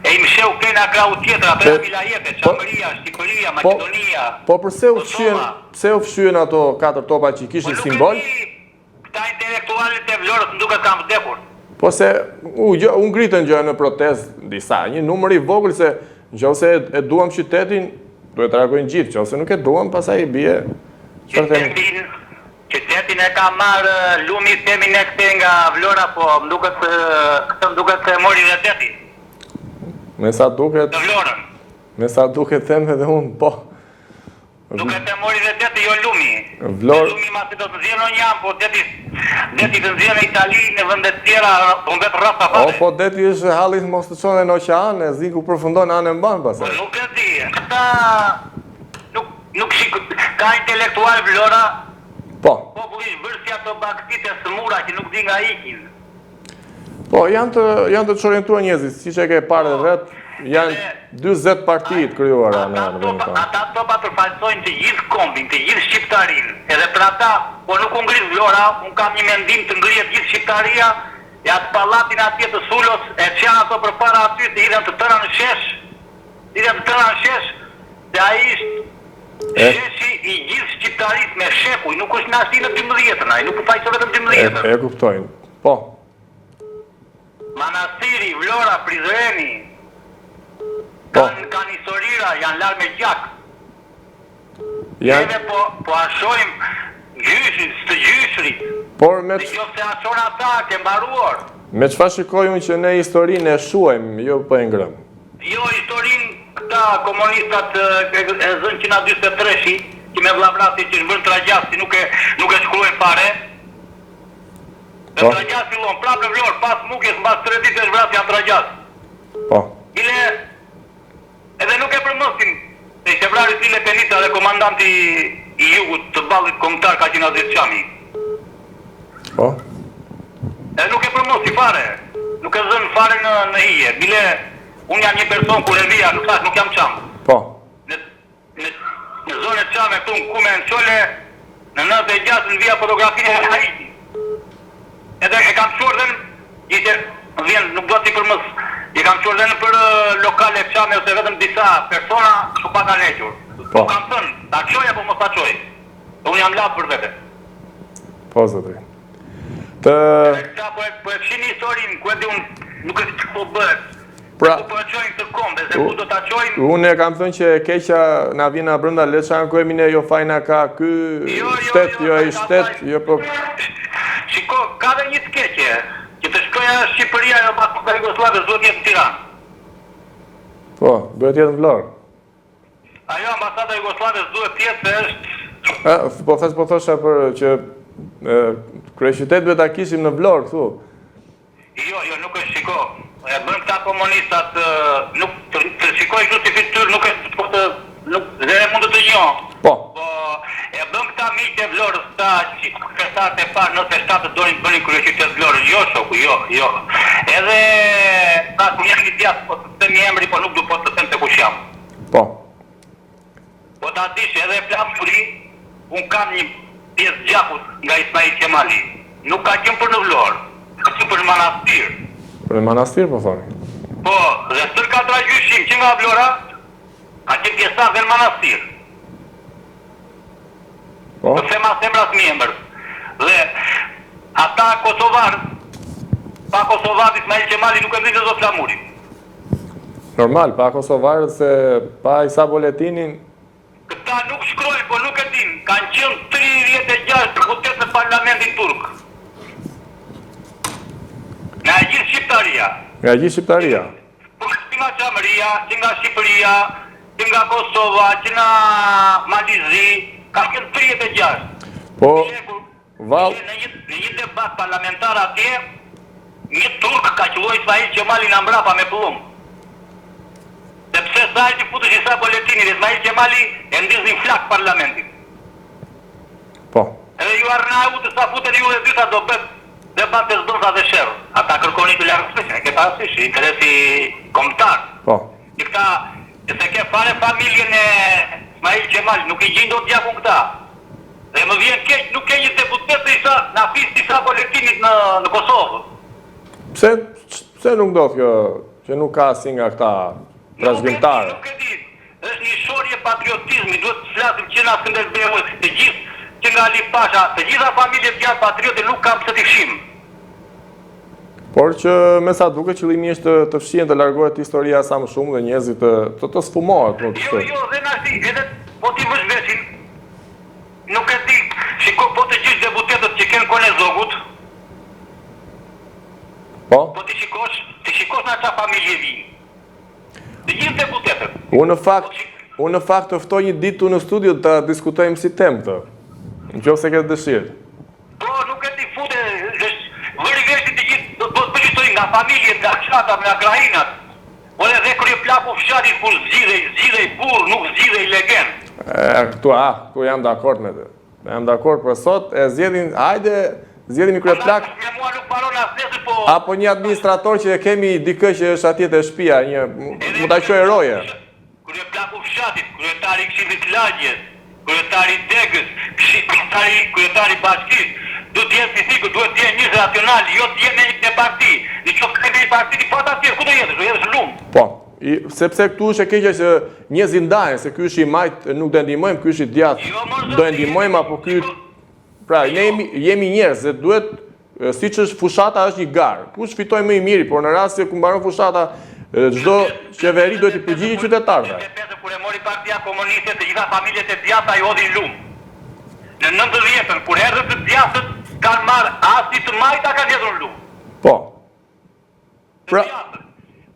e i mshehu krejt nga krahu tjetër, ato janë vilajete, po Çamëria, Shqipëria, po Maqedonia, po përse u fshyen, Kosova. pse u fshyen ato katër topa që Po kishin nuk e simbol? di, këta intelektualët e Vlorës më duket kanë vdekur. Po se u gjë, u ngritën gjëra në protestë disa, një numër i vogël se nëse e, e duam qytetin, duhet të reagojnë gjithë, nëse nuk e duam, pastaj i bie çfarë themi? Qytetin, qytetin e ka marrë lumi themi ne këtej nga Vlora, po më duket këtë më duket se e mori dhe deti. Me sa duket, Të Vlorën. me sa duket them edhe unë, po. Duket e mori dhe deti, jo lumi. Vlorë. Se lumi masi do të nxjerrë në një anë, po deti, deti të nxjerr në Itali, në vende të tjera, humbet rrasa O, fare. po deti është halli mos të çon në oqean, e s'di ku përfundon anë e mbanë Po pastaj. nuk e di, këta nuk nuk shik, ka intelektual Vlora, Po. populli është bërë si ato bagëtitë e sëmura që nuk di nga ikin. Po, janë të janë të çorientuar njerëzit, siç e ke parë edhe vetë, janë 40 parti të krijuara në Ata në vendin topa, tonë. ata topa përfaqësojnë të gjithë kombin, të gjithë shqiptarinë. Edhe për ata, po nuk u ngrit Vlora, unë kam një mendim të ngrihet gjithë shqiptaria, e atë pallatin atje të Sulos, e ç'janë ato përpara aty, të hidhen të tëra në shesh, hidhen të tëra në shesh, se ai është E, sheshi i gjithë shqiptarisë me shekuj, nuk është në asnjë në 12-ën, ai nuk përfaqëson vetëm e, 12-ën. e kuptojnë. Po. Manastiri, Vlora, Prizreni, Po. kanë kanë historira, janë larë me gjak. Janë Neve po po ashojmë gjyshin, të gjyshrit. por me Në qoftë se ashon ata, ke mbaruar. me çfarë shikoj unë që ne historinë e shuajmë, jo po e ngrëm. Jo historinë këta komunistat e, e, e zënë që nga 43-shi, që me vllavrasje që është bërë Tragjasi, nuk e nuk e shkruajnë fare. Në Po. Tragjas fillon prapë në Vlorë, pas mukjes mbas 3 ditësh vrasja në Tragjas. Po. Bile edhe nuk e përmendin se ishte vrarë Hysni Lepenica dhe komandanti i jugut të ballit kombëtar ka qenë Aziz Çami. Po. Edhe nuk e përmendin fare. Nuk e zën fare në në hije. Bile unë jam një person kur e vija, nuk thash, nuk jam çam. Po. Në në në zonën e Çame këtu në Kume në Çole në 96 në vija fotografinë e Haiti. Edhe e kam çuar dhe në ishte vjen nuk dua t'i përmend. I kam çuar dhe në për lokale Çame ose vetëm disa persona kështu pa kanë hequr. Po. Nuk kam thënë, ta çoj apo mos ta çoj. Unë jam lap për vete. Po zotri. Të Edhe këta po e po e fshin historinë, ku e di unë, nuk e di ç'po bëhet. Pra- ku po e çojnë këtë kombe, se ku do ta çojnë? Unë e kam thënë që e keqja na vjen nga brenda, le të ankohemi ne, jo fajna ka ky Jo, jo, shtet, jo, jo ai ka shtet, faj. jo po Shiko, ka dhe një të keqe, që të shkoja Shqipëria e Bashkimit Jugosllav duhet jetë në Tiranë. Po, duhet jetë në Vlorë. Ajo ambasada Jugosllave duhet të jetë se është E, po thash po thosha për që e, kryeqytet duhet ta kishim në Vlorë këtu. Jo, jo, nuk është shiko. E bën këta komunistat, ë, nuk të, të shikoj kështu si fytyrë, nuk e po të nuk dhe mund të të njoh. Po. Po e bën këta miqtë e Vlorës, këta që kryetarët e parë 97 të donin të bënin kryeqytet Vlorën. Jo, shoku, jo, jo. Edhe ta kur jam i djathtë, po të them emri, po nuk du po të them se kush jam. Po. Po ta dish edhe flamuri, un kam një pjesë gjakut nga Ismail Qemali. Nuk ka qenë për në Vlorë, ka qenë për në Manastir. Për në Manastir po thoni. Po, dhe stër ka tragjyshim që nga Vlora, ka qenë pjesëtar dhe në Manastir. Po. Të them as emra as emër. Dhe ata kosovar, pa kosovar Ismail Qemali nuk e ngrinte dot flamurin. Normal, pa kosovarët se pa Isa Boletinin Këta nuk shkruajnë, po nuk e din. Kanë qenë 36 deputet në parlamentin turk. Nga e gjithë Shqiptaria. nga gjithë Shqiptaria. Po që nga Çamëria, që nga Shqipëria, që nga Kosova, që nga Malizi, ka qenë 36. Po Bile, kur. Vallë. Në një në një debat parlamentar atje, një turk ka qëlluar Ismail Qemalin nga mbrapa me pëllumb. Sepse sa herë që futesh Isa Boletini dhe Ismail Qemali e ndiznin flakë parlamentin. Po. Edhe ju arnautë sa futeni ju dhe dy tha do bëhet debat e s'bën tha dhe sherr. Ata kërkonin të largoheshin, e ke parasysh, interesi kombëtar. Po. Që këta, që s'e ke fare familjen e Ismail Qemalit, nuk i gjejnë dot gjakun këta. Dhe më vjen keq, nuk ke një deputet të Isa, nga fisi Isa Boletinit në në Kosovë. Pse pse nuk ndodh kjo që nuk ka asnjë nga këta trashëgimtarë? Nuk e di, është një shorje patriotizmi, duhet të flasim që nga Skënderbeu, të gjithë, që nga Ali Pasha, të gjitha familjet janë patriote, nuk kanë pse t'i fshijmë. Por që me sa duket qëllimi është të, të fshihen të largohet historia sa më shumë dhe njerëzit të të, të sfumohet më të Jo, jo, dhe na si, edhe po t'i vësh veshin, nuk e di, shiko po të gjithë deputetët që kenë kohën e Zogut, Po? Po t'i shikosh, t'i shikosh nga ça familje vijnë. Të gjithë deputetët. Unë në fakt, unë në fakt të ftoj një ditë këtu në studio ta diskutojmë si temë këtë. Në qoftë se ke dëshirë. Po, nuk e di fute, është vëri veshin të gjithë, do të bësh histori nga familjet, nga fshatrat, nga krahinat. Por edhe kryeplaku fshatit kur zgjidhej, zgjidhej burrë, nuk zgjidhej legen. E, këtu, a, këtu jam dakord me të. Jam dakord, por sot e zgjedhin, hajde, zgjedhim një kryeplak. Me mua nuk mbaron as nesër, po Apo një administrator që e kemi dikë që është atje te shtëpia, një mund ta quaj roje. Kryeplaku fshatit, kryetari i këshillit të lagjes, kryetari i degës, kryetari, kryetari i bashkisë, duhet të jenë fisnikë, duhet të jenë njerëz racionalë, jo të jenë në parti. Në qoftë se në parti ti po ata tjerë, ku do jetësh? Do jetësh në lumë. Po. I, sepse këtu është e keqja që njerëzit ndahen, se ky është i majtë, nuk do e ndihmojmë, ky është i djathtë, Jo, mor, do e ndihmojmë apo ky Pra, ne jemi, jemi njerëz dhe duhet siç është fushata është një garë. Kush fitoi më i miri, por në rast se ku mbaron fushata, çdo qeveri duhet t'i përgjigjet qytetarëve. Në kur e mori Partia Komuniste, të gjitha familjet e djathta i hodhi në lumë. Në 90-ën, kur erdhën të djathtët, kanë marrë asnjë të majta kanë hedhur në lumë. Po. Pra...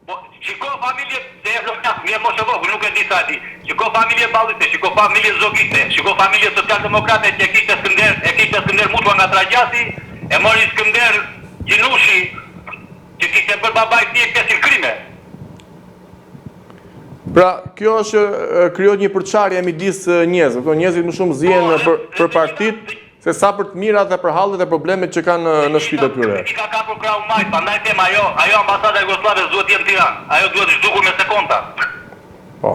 Po, shiko familje se e vlonjat, mirë mos e vogël, nuk e di sa e di. Shiko familje balliste, shiko familje zogiste, shiko familje socialdemokrate që e kishte Skënder, e kishte Skënder Mutua nga Tragjasi, e mori Skënder Gjinushi, që kishte bërë babai i tij 500 krime. Pra, kjo është krijohet një përçarje midis njerëzve. Këto njerëzit më shumë zihen po, për për partitë se sa për të mirat dhe për hallet e problemet që kanë në, në shtëpitë e tyre. I ka kapur krahu i majtë, prandaj them ajo, ajo ambasada jugosllave s'duhet të jetë në Tiranë. Ajo duhet zhdukur me sekonda. Po.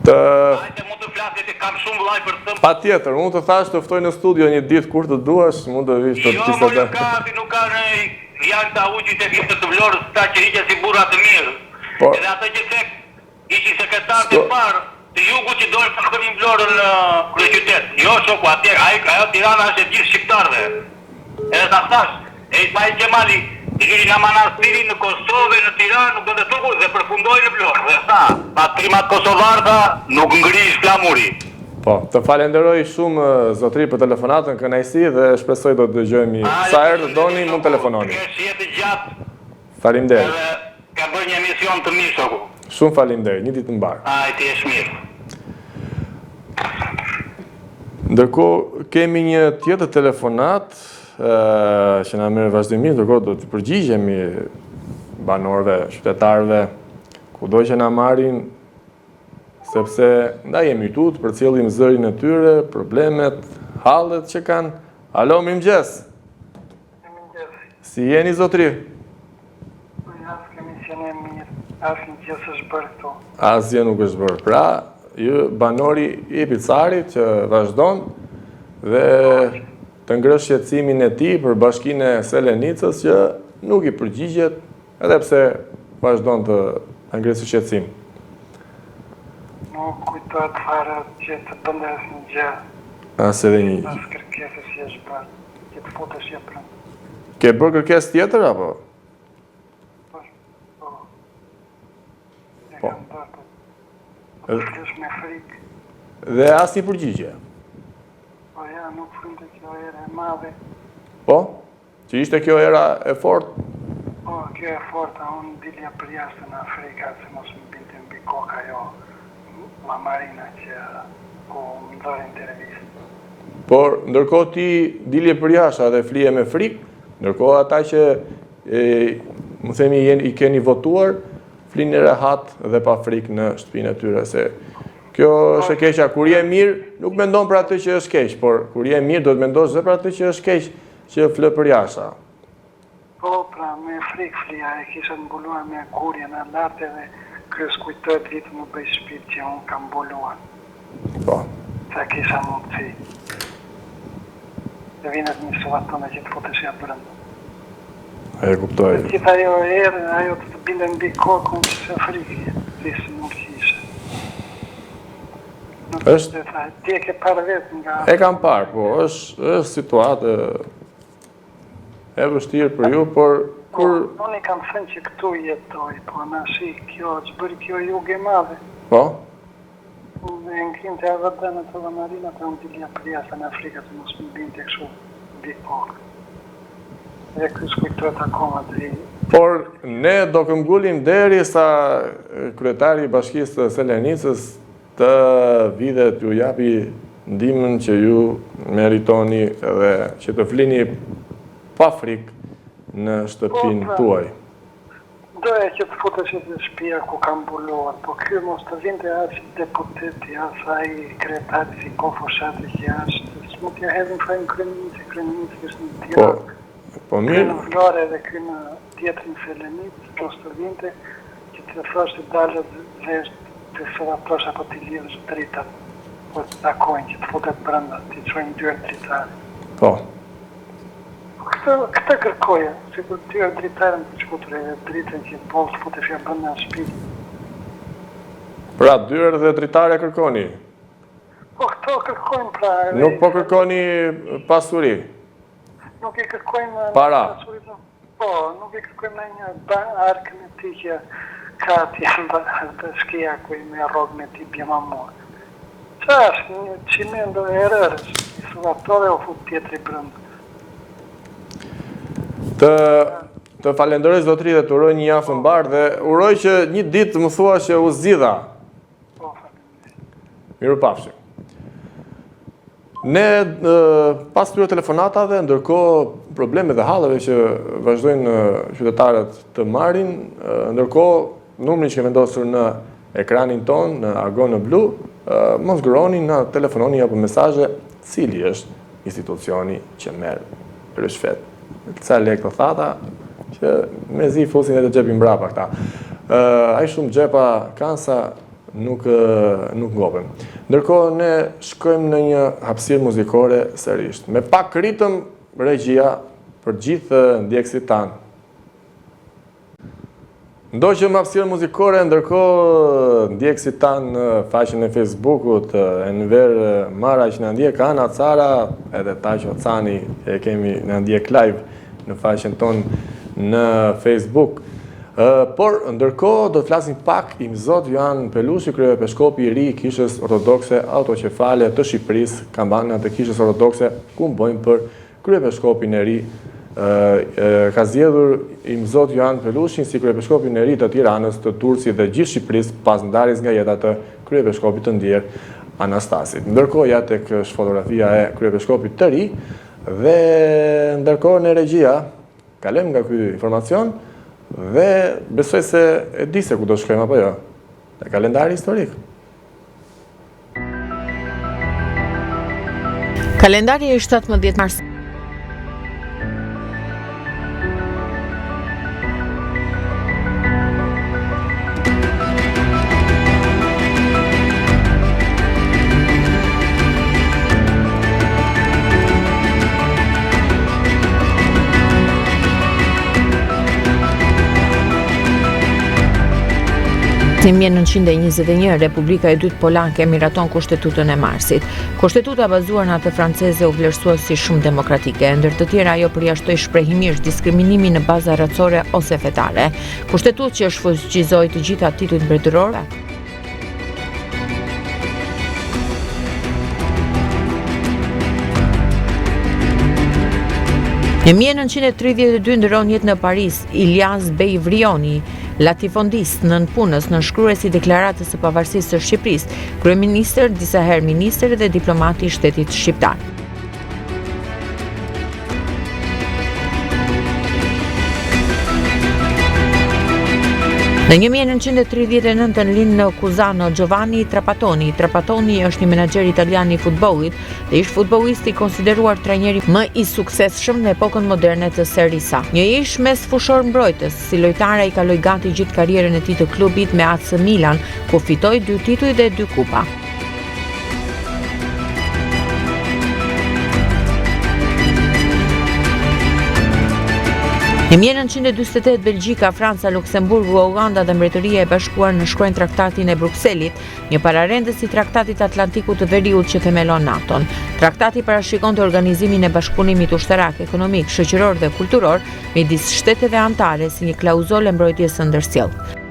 Të Hajde mund të flasë ti kam shumë vllai për të thënë. Patjetër, unë të thash të ftoj në studio një ditë kur të duash, mund të vish të Jo, mo nuk ka, nuk ka në janë këta ujqit e vjetër të Vlorës, këta që hiqen si burra të mirë. Po. Edhe atë që the Ishin sekretarët e parë të jugut që donin ta bënin Vlorën në kryeqytet. Jo shoku, atje ai ajo Tirana është e gjithë shqiptarëve. Edhe ta thash, e Ismail Qemali hyri nga Manastiri në Kosovë e në Tiranë nuk donte turku dhe përfundoi në Vlorë dhe tha, pa trimat kosovarë tha, nuk ngrihet flamuri. Po, të falenderoj shumë zotëri për telefonatën, kënaqësi dhe shpresoj do të dëgjohemi. Sa herë të doni mund telefononi. Të kesh jetë të gjatë. Faleminderit. Edhe ke bërë një emision të mirë shoku. Shumë faleminderit, një ditë të mbarë. Aj, të jesh mirë. Ndërkohë kemi një tjetër telefonatë që na merr vazhdimisht, ndërkohë do t'i përgjigjemi banorëve, qytetarëve, kudo që na marrin, sepse ndaj jemi këtu të përcjellim zërin e tyre, problemet, hallet që kanë. Alo, mirëmëngjes. Si jeni zotri? Po ja, s'kemi qenë mirë, asnjë gjë s'është bërë këtu. Asgjë nuk është bërë. Pra, ju banori i Picarit që vazhdon dhe të ngrejë shqetësimin e tij për bashkinë e Selenicës që nuk i përgjigjet edhe pse vazhdon të ngrejë si shqetësim. Nuk kujtohet fare që të bënte asnjë gjë. As edhe një. Pas kërkesës që është bërë. Që të futesh je prënd. Ke bërë kërkesë tjetër apo? Po. Po. E po. kam bërë, po. Po është me frikë. Dhe asnjë përgjigje. Po ja, nuk frynte kjo erë e madhe. Po? Që ishte kjo era e fortë? Po, kjo e forta, unë dilja përjashta nga frika se mos më binte mbi kokë ajo llamarina që ku më dhënë intervistë. Por ndërkohë ti dilje përjashta dhe flije me frikë, ndërkohë ata që e, më themi i keni votuar, flinin rehat dhe pa frikë në shtëpinë e tyre se kjo është e keqja kur je mirë, nuk mendon për atë që është keq, por kur je mirë duhet mendosh dhe për atë që është keq, që fle përjashta. Po pra, me frikë flija, e kisha mbuluar me gurë në lart edhe ky s'kujtohet të vijë të më bëjë shpitë që unë kam mbuluar. Po. Sa kisha mundësi. Të vinte të më suvatonte që të futesha brenda. E kuptoj. Dhe gjithë ajo erë, ajo të të binte mbi kokë, unë kisha frikë, si sëmurë që isha. Nuk është... Ti e ke parë vetë nga... E kam parë, po, është, është situatë E vështirë për ju, por po, kur... Unë i kam thënë që këtu jetoj, po tashi kjo, ç'bëri kjo jugë e madhe. Po? E ngrinte edhe dëmet edhe marinat e unë dilja përjashta nga frika se mos më binte kështu mbi kokë. Dhe ky s'kujtohet akoma të Por ne do këmbëngulim derisa kryetari i bashkisë të Selenicës Të vijë dhe t'ju japi ndihmën që ju meritoni dhe që të flini pa frikë në shtëpinë po, pra, tuaj. Doja që të futeshe te shtëpia ku kam mbuluar, po ky mos të vinte as deputeti, as ai kryetari si po fushate që është, s'mund t'ia hedhim fajin kryeministrit, kryeministri është në po, Tiranë. Po, mirë. Ky në Vlorë edhe ky në tjetrin Selenicë, mos të vinte që të thoshte dalë vesh të suvatosh apo t'i lidhësh dritat kur të takojnë që të futet brenda, t'i çojnë dyert dritare. Po. Po këtë këtë kërkoja, sikur dyert dritare më të futur edhe dritën që boll të futesha brenda në shtëpi. Pra dyer dhe dritare kërkoni. Po këto kërkojmë pra. Edhe... Nuk po kërkoni pasuri. Nuk e kërkojmë para. Pasuri, Po, nuk e kërkojmë ndonjë arkën e tij që ka atje në bashkia ku i merr rrogën e tij bjema mua. Ça është, një çimento e rërës, i suvatove u fut tjetri brenda. Të të falenderoj zotëri dhe të uroj një javë të mbarë dhe uroj që një ditë të më thuash që u zgjidha. Po, faleminderit. Mirupafshim. Ne pas këtyre telefonatave, ndërkohë problemeve dhe halleve që vazhdojnë qytetarët të marrin, ndërkohë numrin që kemi vendosur në ekranin tonë, në Agon në Blu, mos nguroni na telefononi apo mesazhe, cili është institucioni që merr ryshfet. Ca lekë të thata që mezi fusin edhe xhepin mbrapa këta. Aq shumë xhepa kanë sa nuk nuk ngopen. Ndërkohë ne shkojmë në një hapësirë muzikore sërish. Me pak ritëm regjia për gjithë ndjekësit tanë. Ndoqëm hapësirën muzikore, ndërkohë ndjekësit tanë në faqen e Facebookut, Enver Mara që na ndjek, Ana Cara, edhe Taqo Cani e kemi na ndjek live në faqen tonë në Facebook. Por, ndërkohë, do të flasim pak Imzot Joan Pelushi, kryepeshkopi i ri i Kishës Ortodokse Autoqefale të Shqipërisë, Kambanat e Kishës Ortodokse kumbojnë për kryepeshkopin e ri ka zgjedhur Imzot Joan Pelushin si kryepeshkopin e ri të Tiranës, të Durrësit dhe gjithë Shqipërisë pas ndarjes nga jeta të kryepeshkopit të ndjerë Anastasit. Ndërkohë ja tek është fotografia e kryepeshkopit të ri dhe ndërkohë në regjia Kalojmë nga ky informacion dhe besoj se e di se ku do shkojmë apo jo. Te kalendari historik. Kalendari i 17 mars 1921, Republika e Dytë Polake miraton Kushtetutën e Marsit. Kushtetuta bazuar në atë franceze u vlerësua si shumë demokratike. Ndër të tjera ajo përjashtoi shprehimisht diskriminimin në baza racore ose fetare. Kushtetutë që shfuqizoi të gjitha titujt mbretërorë. Në 1932 ndërron jetë në Paris Iljaz Bej Vrioni, latifondist, nëpunës, nënshkrues i Deklaratës së Pavarësisë së Shqipërisë, kryeministër, disa herë ministër dhe diplomat i shtetit shqiptar. Në 1939 lind në Cusano Giovanni Trapattoni. Trapattoni është një menaxher italian i futbollit dhe ish futbollist i konsideruar trajneri më i suksesshëm në epokën moderne të Serisë A. Një ish mesfushor mbrojtës, si lojtar ai kaloi gati gjithë karrierën e tij të klubit me AC Milan, ku fitoi dy tituj dhe dy kupa. Në 1948, Belgjika, Franca, Luksemburgu, Holanda dhe Mbretëria e Bashkuar nënshkruajnë Traktatin e Brukselit, një pararendës i Traktatit të Atlantikut të Veriut që themelon NATO-n. Traktati parashikonte organizimin e bashkëpunimit ushtarak, ekonomik, shoqëror dhe kulturor midis shteteve anëtare si një klauzolë e mbrojtjes së ndërsjellë.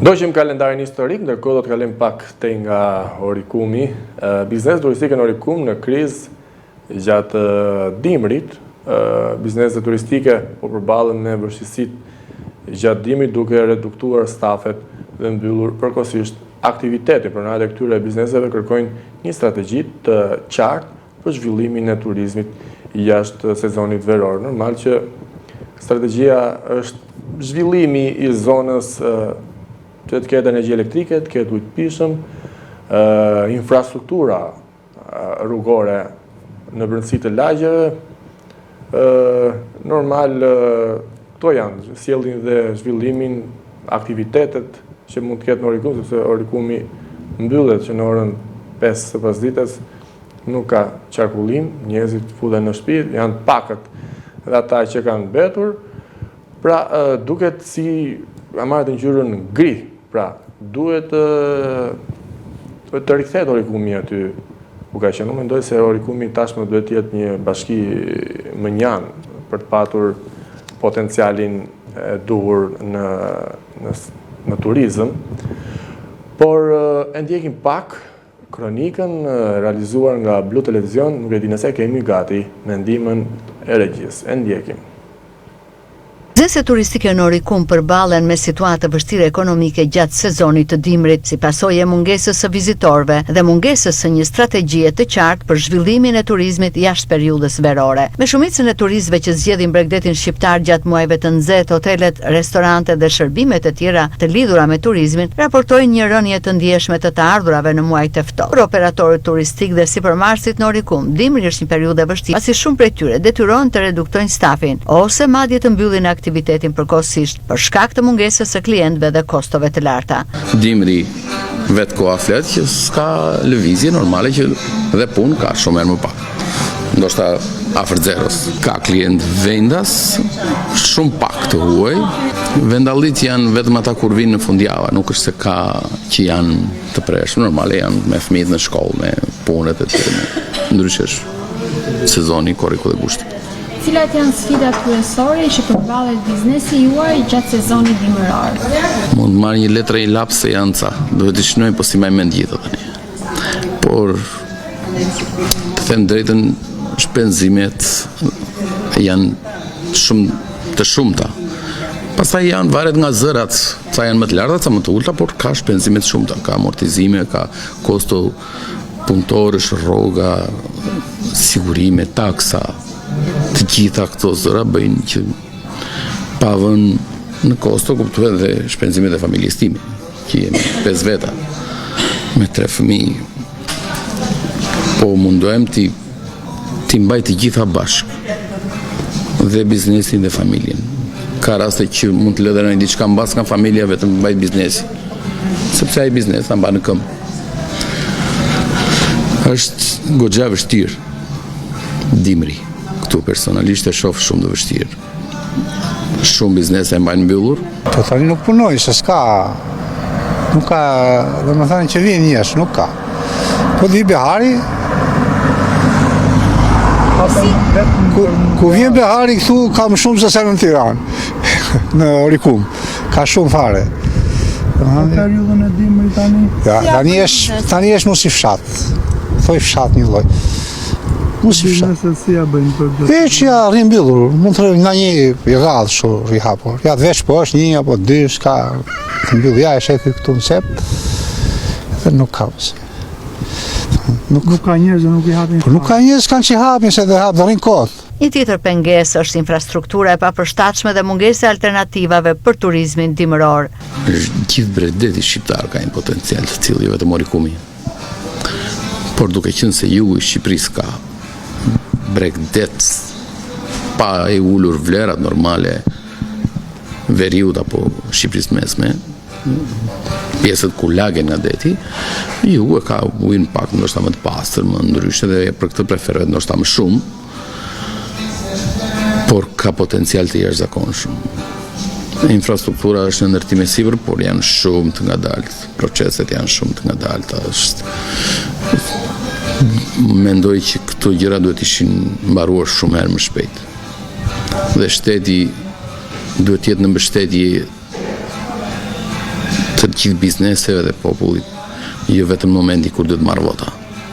Ndoqëm kalendarin historik, ndërkohë do të kalojmë pak tej nga Orikumi. Bizneset turistike në Orikum në krizë gjatë dimrit, bizneset turistike po përballen me vështirësitë gjatë dimrit duke reduktuar stafet dhe mbyllur përkohësisht aktivitetin. Pronarët e këtyre bizneseve kërkojnë një strategji të qartë për zhvillimin e turizmit jashtë sezonit veror. Normal që strategjia është zhvillimi i zonës që të ketë energji elektrike, të ketë ujë të pijshëm, infrastruktura rrugore në brendësi të lagjeve, normal këto janë, sjellin dhe zhvillimin, aktivitetet që mund të ketë në Orikum, sepse Orikumi mbyllet që në orën 5 të pasdites, nuk ka qarkullim, njerëzit futen në shtëpi, janë të pakët dhe ata që kanë mbetur. Pra, duket si ka marrë atë ngjyrën gri. Pra, duhet të të rikthehet Orikumi aty ku ka qenë. Unë mendoj se Orikumi tashmë duhet të jetë një bashki mënjanë për të patur potencialin e duhur në në në turizëm. Por e ndjekim pak Kronikën realizuar nga Blu Televizion, nuk e di nëse e kemi gati me ndihmën e regjisë. E ndjekim. Bizneset turistike në Orikum përballen me situatë të vështirë ekonomike gjatë sezonit të dimrit, si pasojë e mungesës së vizitorëve dhe mungesës së një strategjie të qartë për zhvillimin e turizmit jashtë periudhës verore. Me shumicën e turistëve që zgjedhin bregdetin shqiptar gjatë muajve të nxehtë, hotelet, restorantet dhe shërbimet e tjera të lidhura me turizmin raportojnë një rënie të ndjeshme të të ardhurave në muajt e ftohtë. Për operatorët turistikë dhe sipërmarrësit në Orikum, dimri është një periudhë e vështirë, pasi shumë prej tyre detyrohen të reduktojnë stafin ose madje të mbyllin aktivitetin përkohësisht për shkak të mungesës së klientëve dhe kostove të larta. Dimri vetë koha flet që s'ka lëvizje normale që dhe punë ka shumë herë më pak. Ndoshta afër zeros. Ka klient vendas, shumë pak të huaj. Vendallit janë vetëm ata kur vinë në fundjava, nuk është se ka që janë të prershëm, normale janë me fëmijët në shkollë, me punët e tjera. Ndryshe është sezoni korriku dhe gushti. Cilat janë sfidat kryesore që përballet biznesi juaj gjatë sezonit dimëror? Mund të marr një letër e një laps se janë ca, duhet t'i shënoj, po s'i mbaj mend gjitha tani. Por, të them drejtën, shpenzimet janë shumë të shumta. Pastaj janë varet nga zërat, ca janë më të larta, ca më të ulta, por ka shpenzime të shumta, ka amortizime, ka kosto punëtorësh, rroga, sigurime, taksa, të gjitha këto zëra bëjnë që pa vënë në kosto kuptohet dhe shpenzimet e familjes time. Që jemi 5 veta me tre fëmijë. Po mundohem t'i t'i mbaj të gjitha bashkë dhe biznesin dhe familjen. Ka raste që mund të lë dhe ndonjë diçka mbas nga familja vetëm të mbaj biznesin. Sepse ai biznes na mban në këmbë. Është goxha vështirë dimri. Këtu personalisht e shoh shumë të vështirë. Shumë biznese e mbajnë mbyllur. Po tani nuk punoj, se s'ka, nuk ka, domethënë që vijnë njerëz, nuk ka. Po di behari, ku, ku vjen behari këtu ka më shumë se sa në Tiranë. në Orikum. Ka shumë fare. Në periudhën e dimrit tani? Ja, tani është tani është mu si fshat. Thoj fshat një lloj. Mu si fshat. Bizneset si ja bëjnë për blerje? Hiç ja rri mbyllur, mund të rri nga një i rrallë kështu rri hapur. Ja veç po është një apo dy, s'ka të mbyllur. Ja e sheh këtu në cep. Dhe nuk ka pse. Nuk, nuk ka njerëz nuk i hapin. Po nuk ka njerëz kanë që hapin se dhe hap dhe rrin kot. Një tjetër pengesë është infrastruktura e papërshtatshme dhe mungesa e alternativave për turizmin dimëror. Gjithë bregdeti shqiptar ka një potencial të tillë, jo vetëm Orikumi. Por duke qenë se jugu i Shqipërisë ka bregdet pa e ulur vlerat normale veriut apo Shqipërisë mesme, pjesët ku lagen nga deti, jugu e ka ujin pak ndoshta më të pastër, më ndryshe dhe për këtë preferohet ndoshta më shumë, por ka potencial të jashtëzakonshëm. Infrastruktura është në ndërtim e sipër, por janë shumë të ngadaltë, proceset janë shumë të ngadalta, është mendoj që këto gjëra duhet ishin mbaruar shumë herë më shpejt. Dhe shteti duhet të jetë në mbështetje të gjithë bizneseve dhe popullit, jo vetëm në momentin kur duhet marrë vota.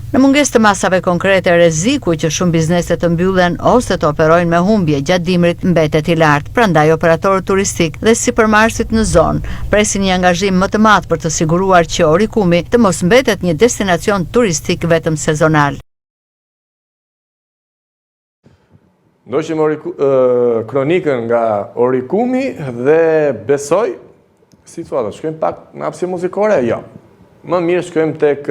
Në mungesë të masave konkrete, rreziku që shumë biznese të mbyllen ose të operojnë me humbje gjatë dimrit mbetet i lartë. Prandaj operatorët turistikë dhe sipërmarrësit në zonë presin një angazhim më të madh për të siguruar që Orikumi të mos mbetet një destinacion turistik vetëm sezonal. Ndoqëm kronikën nga Orikumi dhe besoj, si thua, do shkojmë pak në hapësirë muzikore? Jo. Më mirë shkojmë tek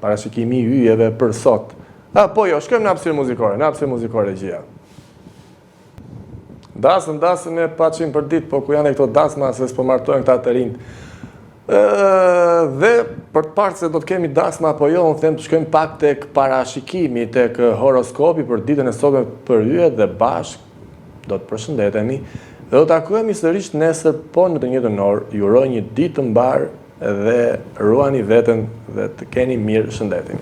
parashikimi i yjeve për sot. A, po jo, shkojmë në hapësirë muzikore, në hapësirë muzikore gjia. Dasëm, dasëm e paçim për ditë, po ku janë këto dasma se s'po martohen këta të rinjtë. Dhe për të parë se do të kemi dasma apo jo, unë them të shkojmë pak tek parashikimi, tek horoskopi për ditën e sotme për yjet dhe bashkë do të përshëndetemi dhe do të takohemi sërish nesër po në të njëjtën orë. Ju uroj një ditë të mbarë dhe ruani veten dhe të keni mirë shëndetin.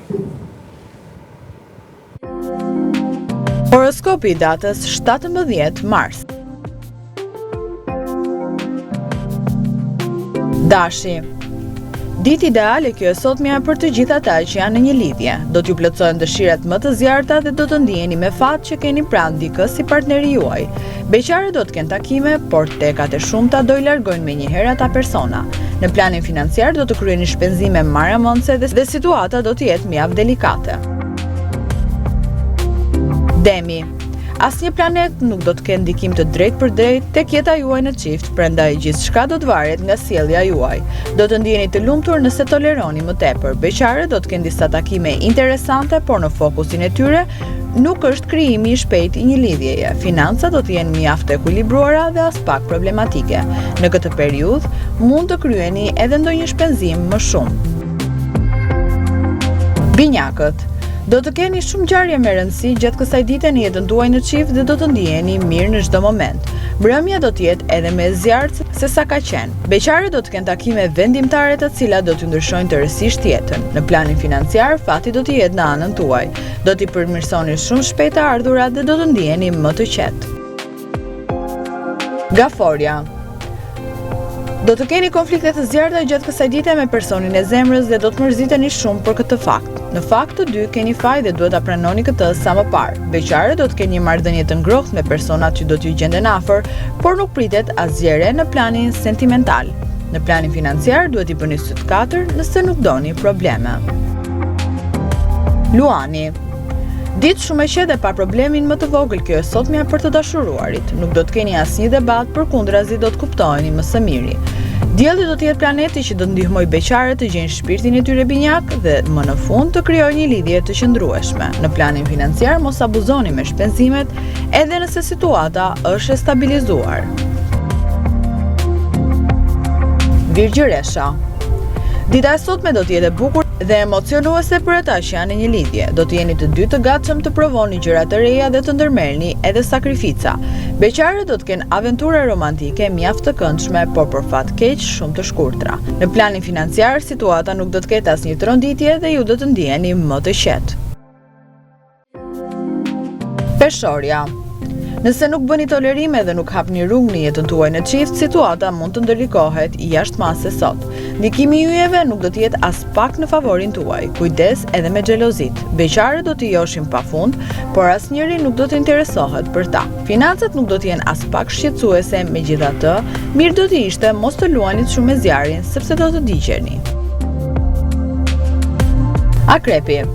Horoskopi i datës 17 mars. Dashi. Ditë ideale kjo e sotmja për të gjithë ata që janë në një lidhje. Do t'ju plotësohen dëshirat më të zjarrta dhe do të ndiheni me fat që keni pranë dikë si partneri juaj. Beqarët do të kenë takime, por tekat e shumta do i largojnë menjëherë ata persona. Në planin financiar do të kryeni shpenzime marramendëse dhe situata do të jetë mjaft delikate. Demi. Asnjë planet nuk do të ketë ndikim të drejtpërdrejtë tek jeta juaj në çift, prandaj gjithçka do të varet nga sjellja juaj. Do të ndiheni të lumtur nëse toleroni më tepër. Beqarët do të kenë disa takime interesante, por në fokusin e tyre nuk është krijimi i shpejtë i një lidhjeje. Financat do të jenë mjaft të ekuilibruara dhe aspak problematike. Në këtë periudhë mund të kryeni edhe ndonjë shpenzim më shumë. Binjakët Do të keni shumë ngjarje me rëndësi gjatë kësaj dite në jetën tuaj në çift dhe do të ndiheni mirë në çdo moment. Mbrëmja do të jetë edhe më e zjarrtë se sa ka qenë. Beqarët do të kenë takime vendimtare të cilat do t'ju ndryshojnë tërësisht jetën. Në planin financiar, fati do të jetë në anën tuaj. Do t'i përmirësoni shumë shpejt të ardhurat dhe do të ndiheni më të qetë. Gaforja Do të keni konflikte të zjarrta gjatë kësaj dite me personin e zemrës dhe do të mërziteni shumë për këtë fakt. Në fakt të dy keni faj dhe duhet ta pranoni këtë sa më parë. Beqarët do të kenë një marrëdhënie të ngrohtë me personat që do t'ju gjenden afër, por nuk pritet asgjë e re në planin sentimental. Në planin financiar duhet t'i bëni sytë katër nëse nuk doni probleme. Luani Ditë shumë e qetë dhe pa problemin më të vogël kjo e sotmja për të dashuruarit. Nuk do të keni asnjë debat, përkundrazi do të kuptoheni më së miri. Dielli do të jetë planeti që do të ndihmojë beqarët të gjejnë shpirtin e tyre binjak dhe më në fund të krijojnë një lidhje të qëndrueshme. Në planin financiar mos abuzoni me shpenzimet, edhe nëse situata është e stabilizuar. Virgjëresha Dita e sotme do të jetë e bukur dhe emocionuese për ata që janë në një lidhje. Do të jeni të dy të gatshëm të provoni gjëra të reja dhe të ndërmerrni edhe sakrifica. Beqarët do të kenë aventura romantike mjaft të këndshme, por për fat keq shumë të shkurtra. Në planin financiar, situata nuk do të ketë asnjë tronditje dhe ju do të ndiheni më të qetë. Peshorja. Nëse nuk bëni tolerime dhe nuk hapni rrugë në jetën tuaj në çift, situata mund të ndërlikohet jashtë mase sot. Ndikimi i yjeve nuk do të jetë aspak në favorin tuaj. Kujdes edhe me xhelozitë. Beqarët do t'i joshin pafund, por asnjëri nuk do të interesohet për ta. Financat nuk do të jenë aspak shqetësuese, megjithatë, mirë do të ishte mos të luanit shumë me zjarrin, sepse do të digjeni. Akrepi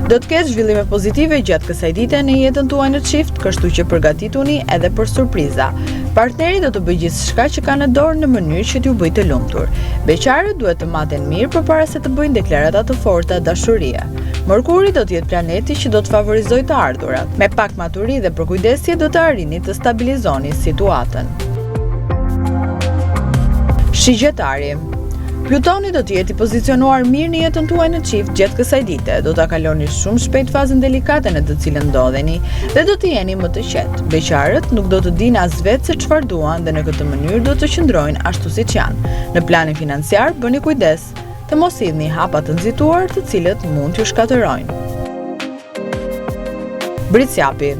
Do të ketë zhvillime pozitive gjatë kësaj dite në jetën tuaj në çift, kështu që përgatituni edhe për surpriza. Partneri do të bëjë gjithçka që ka në dorë në mënyrë që t'ju bëjë të lumtur. Beqarët duhet të maten mirë përpara se të bëjnë deklarata të forta dashurie. Mërkuri do të jetë planeti që do të favorizojë të ardhurat. Me pak maturi dhe përkujdesje do të arrini të stabilizoni situatën. Shigjetari Plutoni do të jetë i pozicionuar mirë në jetën tuaj në çift gjatë kësaj dite. Do ta kaloni shumë shpejt fazën delikate në të cilën ndodheni dhe do të jeni më të qetë. Beqarët nuk do të dinë as vetë se çfarë duan dhe në këtë mënyrë do të qëndrojnë ashtu siç janë. Në planin financiar bëni kujdes të mos hidhni hapa të nxituar të cilët mund t'ju shkatërrojnë. Bricjapi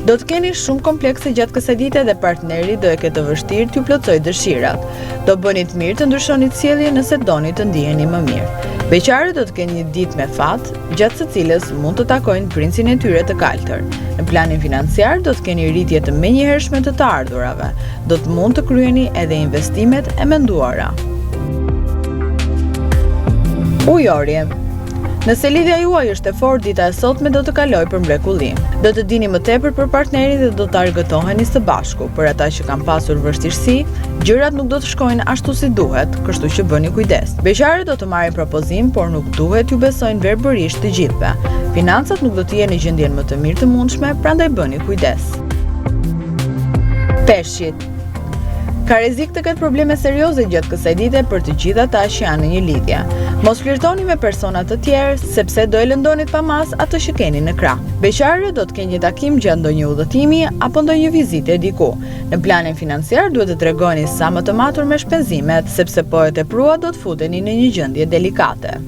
Do të keni shumë komplekse gjatë kësaj dite dhe partneri do e ketë të vështirë t'ju plotësojë dëshirat. Do bënit mirë të ndryshonit sjellje nëse doni të ndiheni më mirë. Beqarët do të kenë një ditë me fat, gjatë së cilës mund të takojnë princin e tyre të kaltër. Në planin financiar do të keni rritje të menjëhershme të të ardhurave. Do të mund të kryeni edhe investimet e menduara. Ujori Nëse lidhja juaj është e fortë, dita e sotme do të kalojë për mrekulli. Do të dini më tepër për partnerin dhe do të argëtoheni së bashku. Për ata që kanë pasur vështirësi, gjërat nuk do të shkojnë ashtu si duhet, kështu që bëni kujdes. Beqarët do të marrin propozim, por nuk duhet t'ju besojnë verbërisht të gjithëve. Financat nuk do të jenë në gjendjen më të mirë të mundshme, prandaj bëni kujdes. Peshqit Ka rrezik të ketë probleme serioze gjatë kësaj dite për të gjithë ata që janë në një lidhje. Mos flirtoni me persona të tjerë, sepse do e lëndonit pa masë atë që keni në krah. Beqarët do të kenë një takim gjatë ndonjë udhëtimi apo ndonjë vizite diku. Në planin financiar duhet të tregoheni sa më të matur me shpenzimet, sepse po e tepruat do të futeni në një gjendje delikate.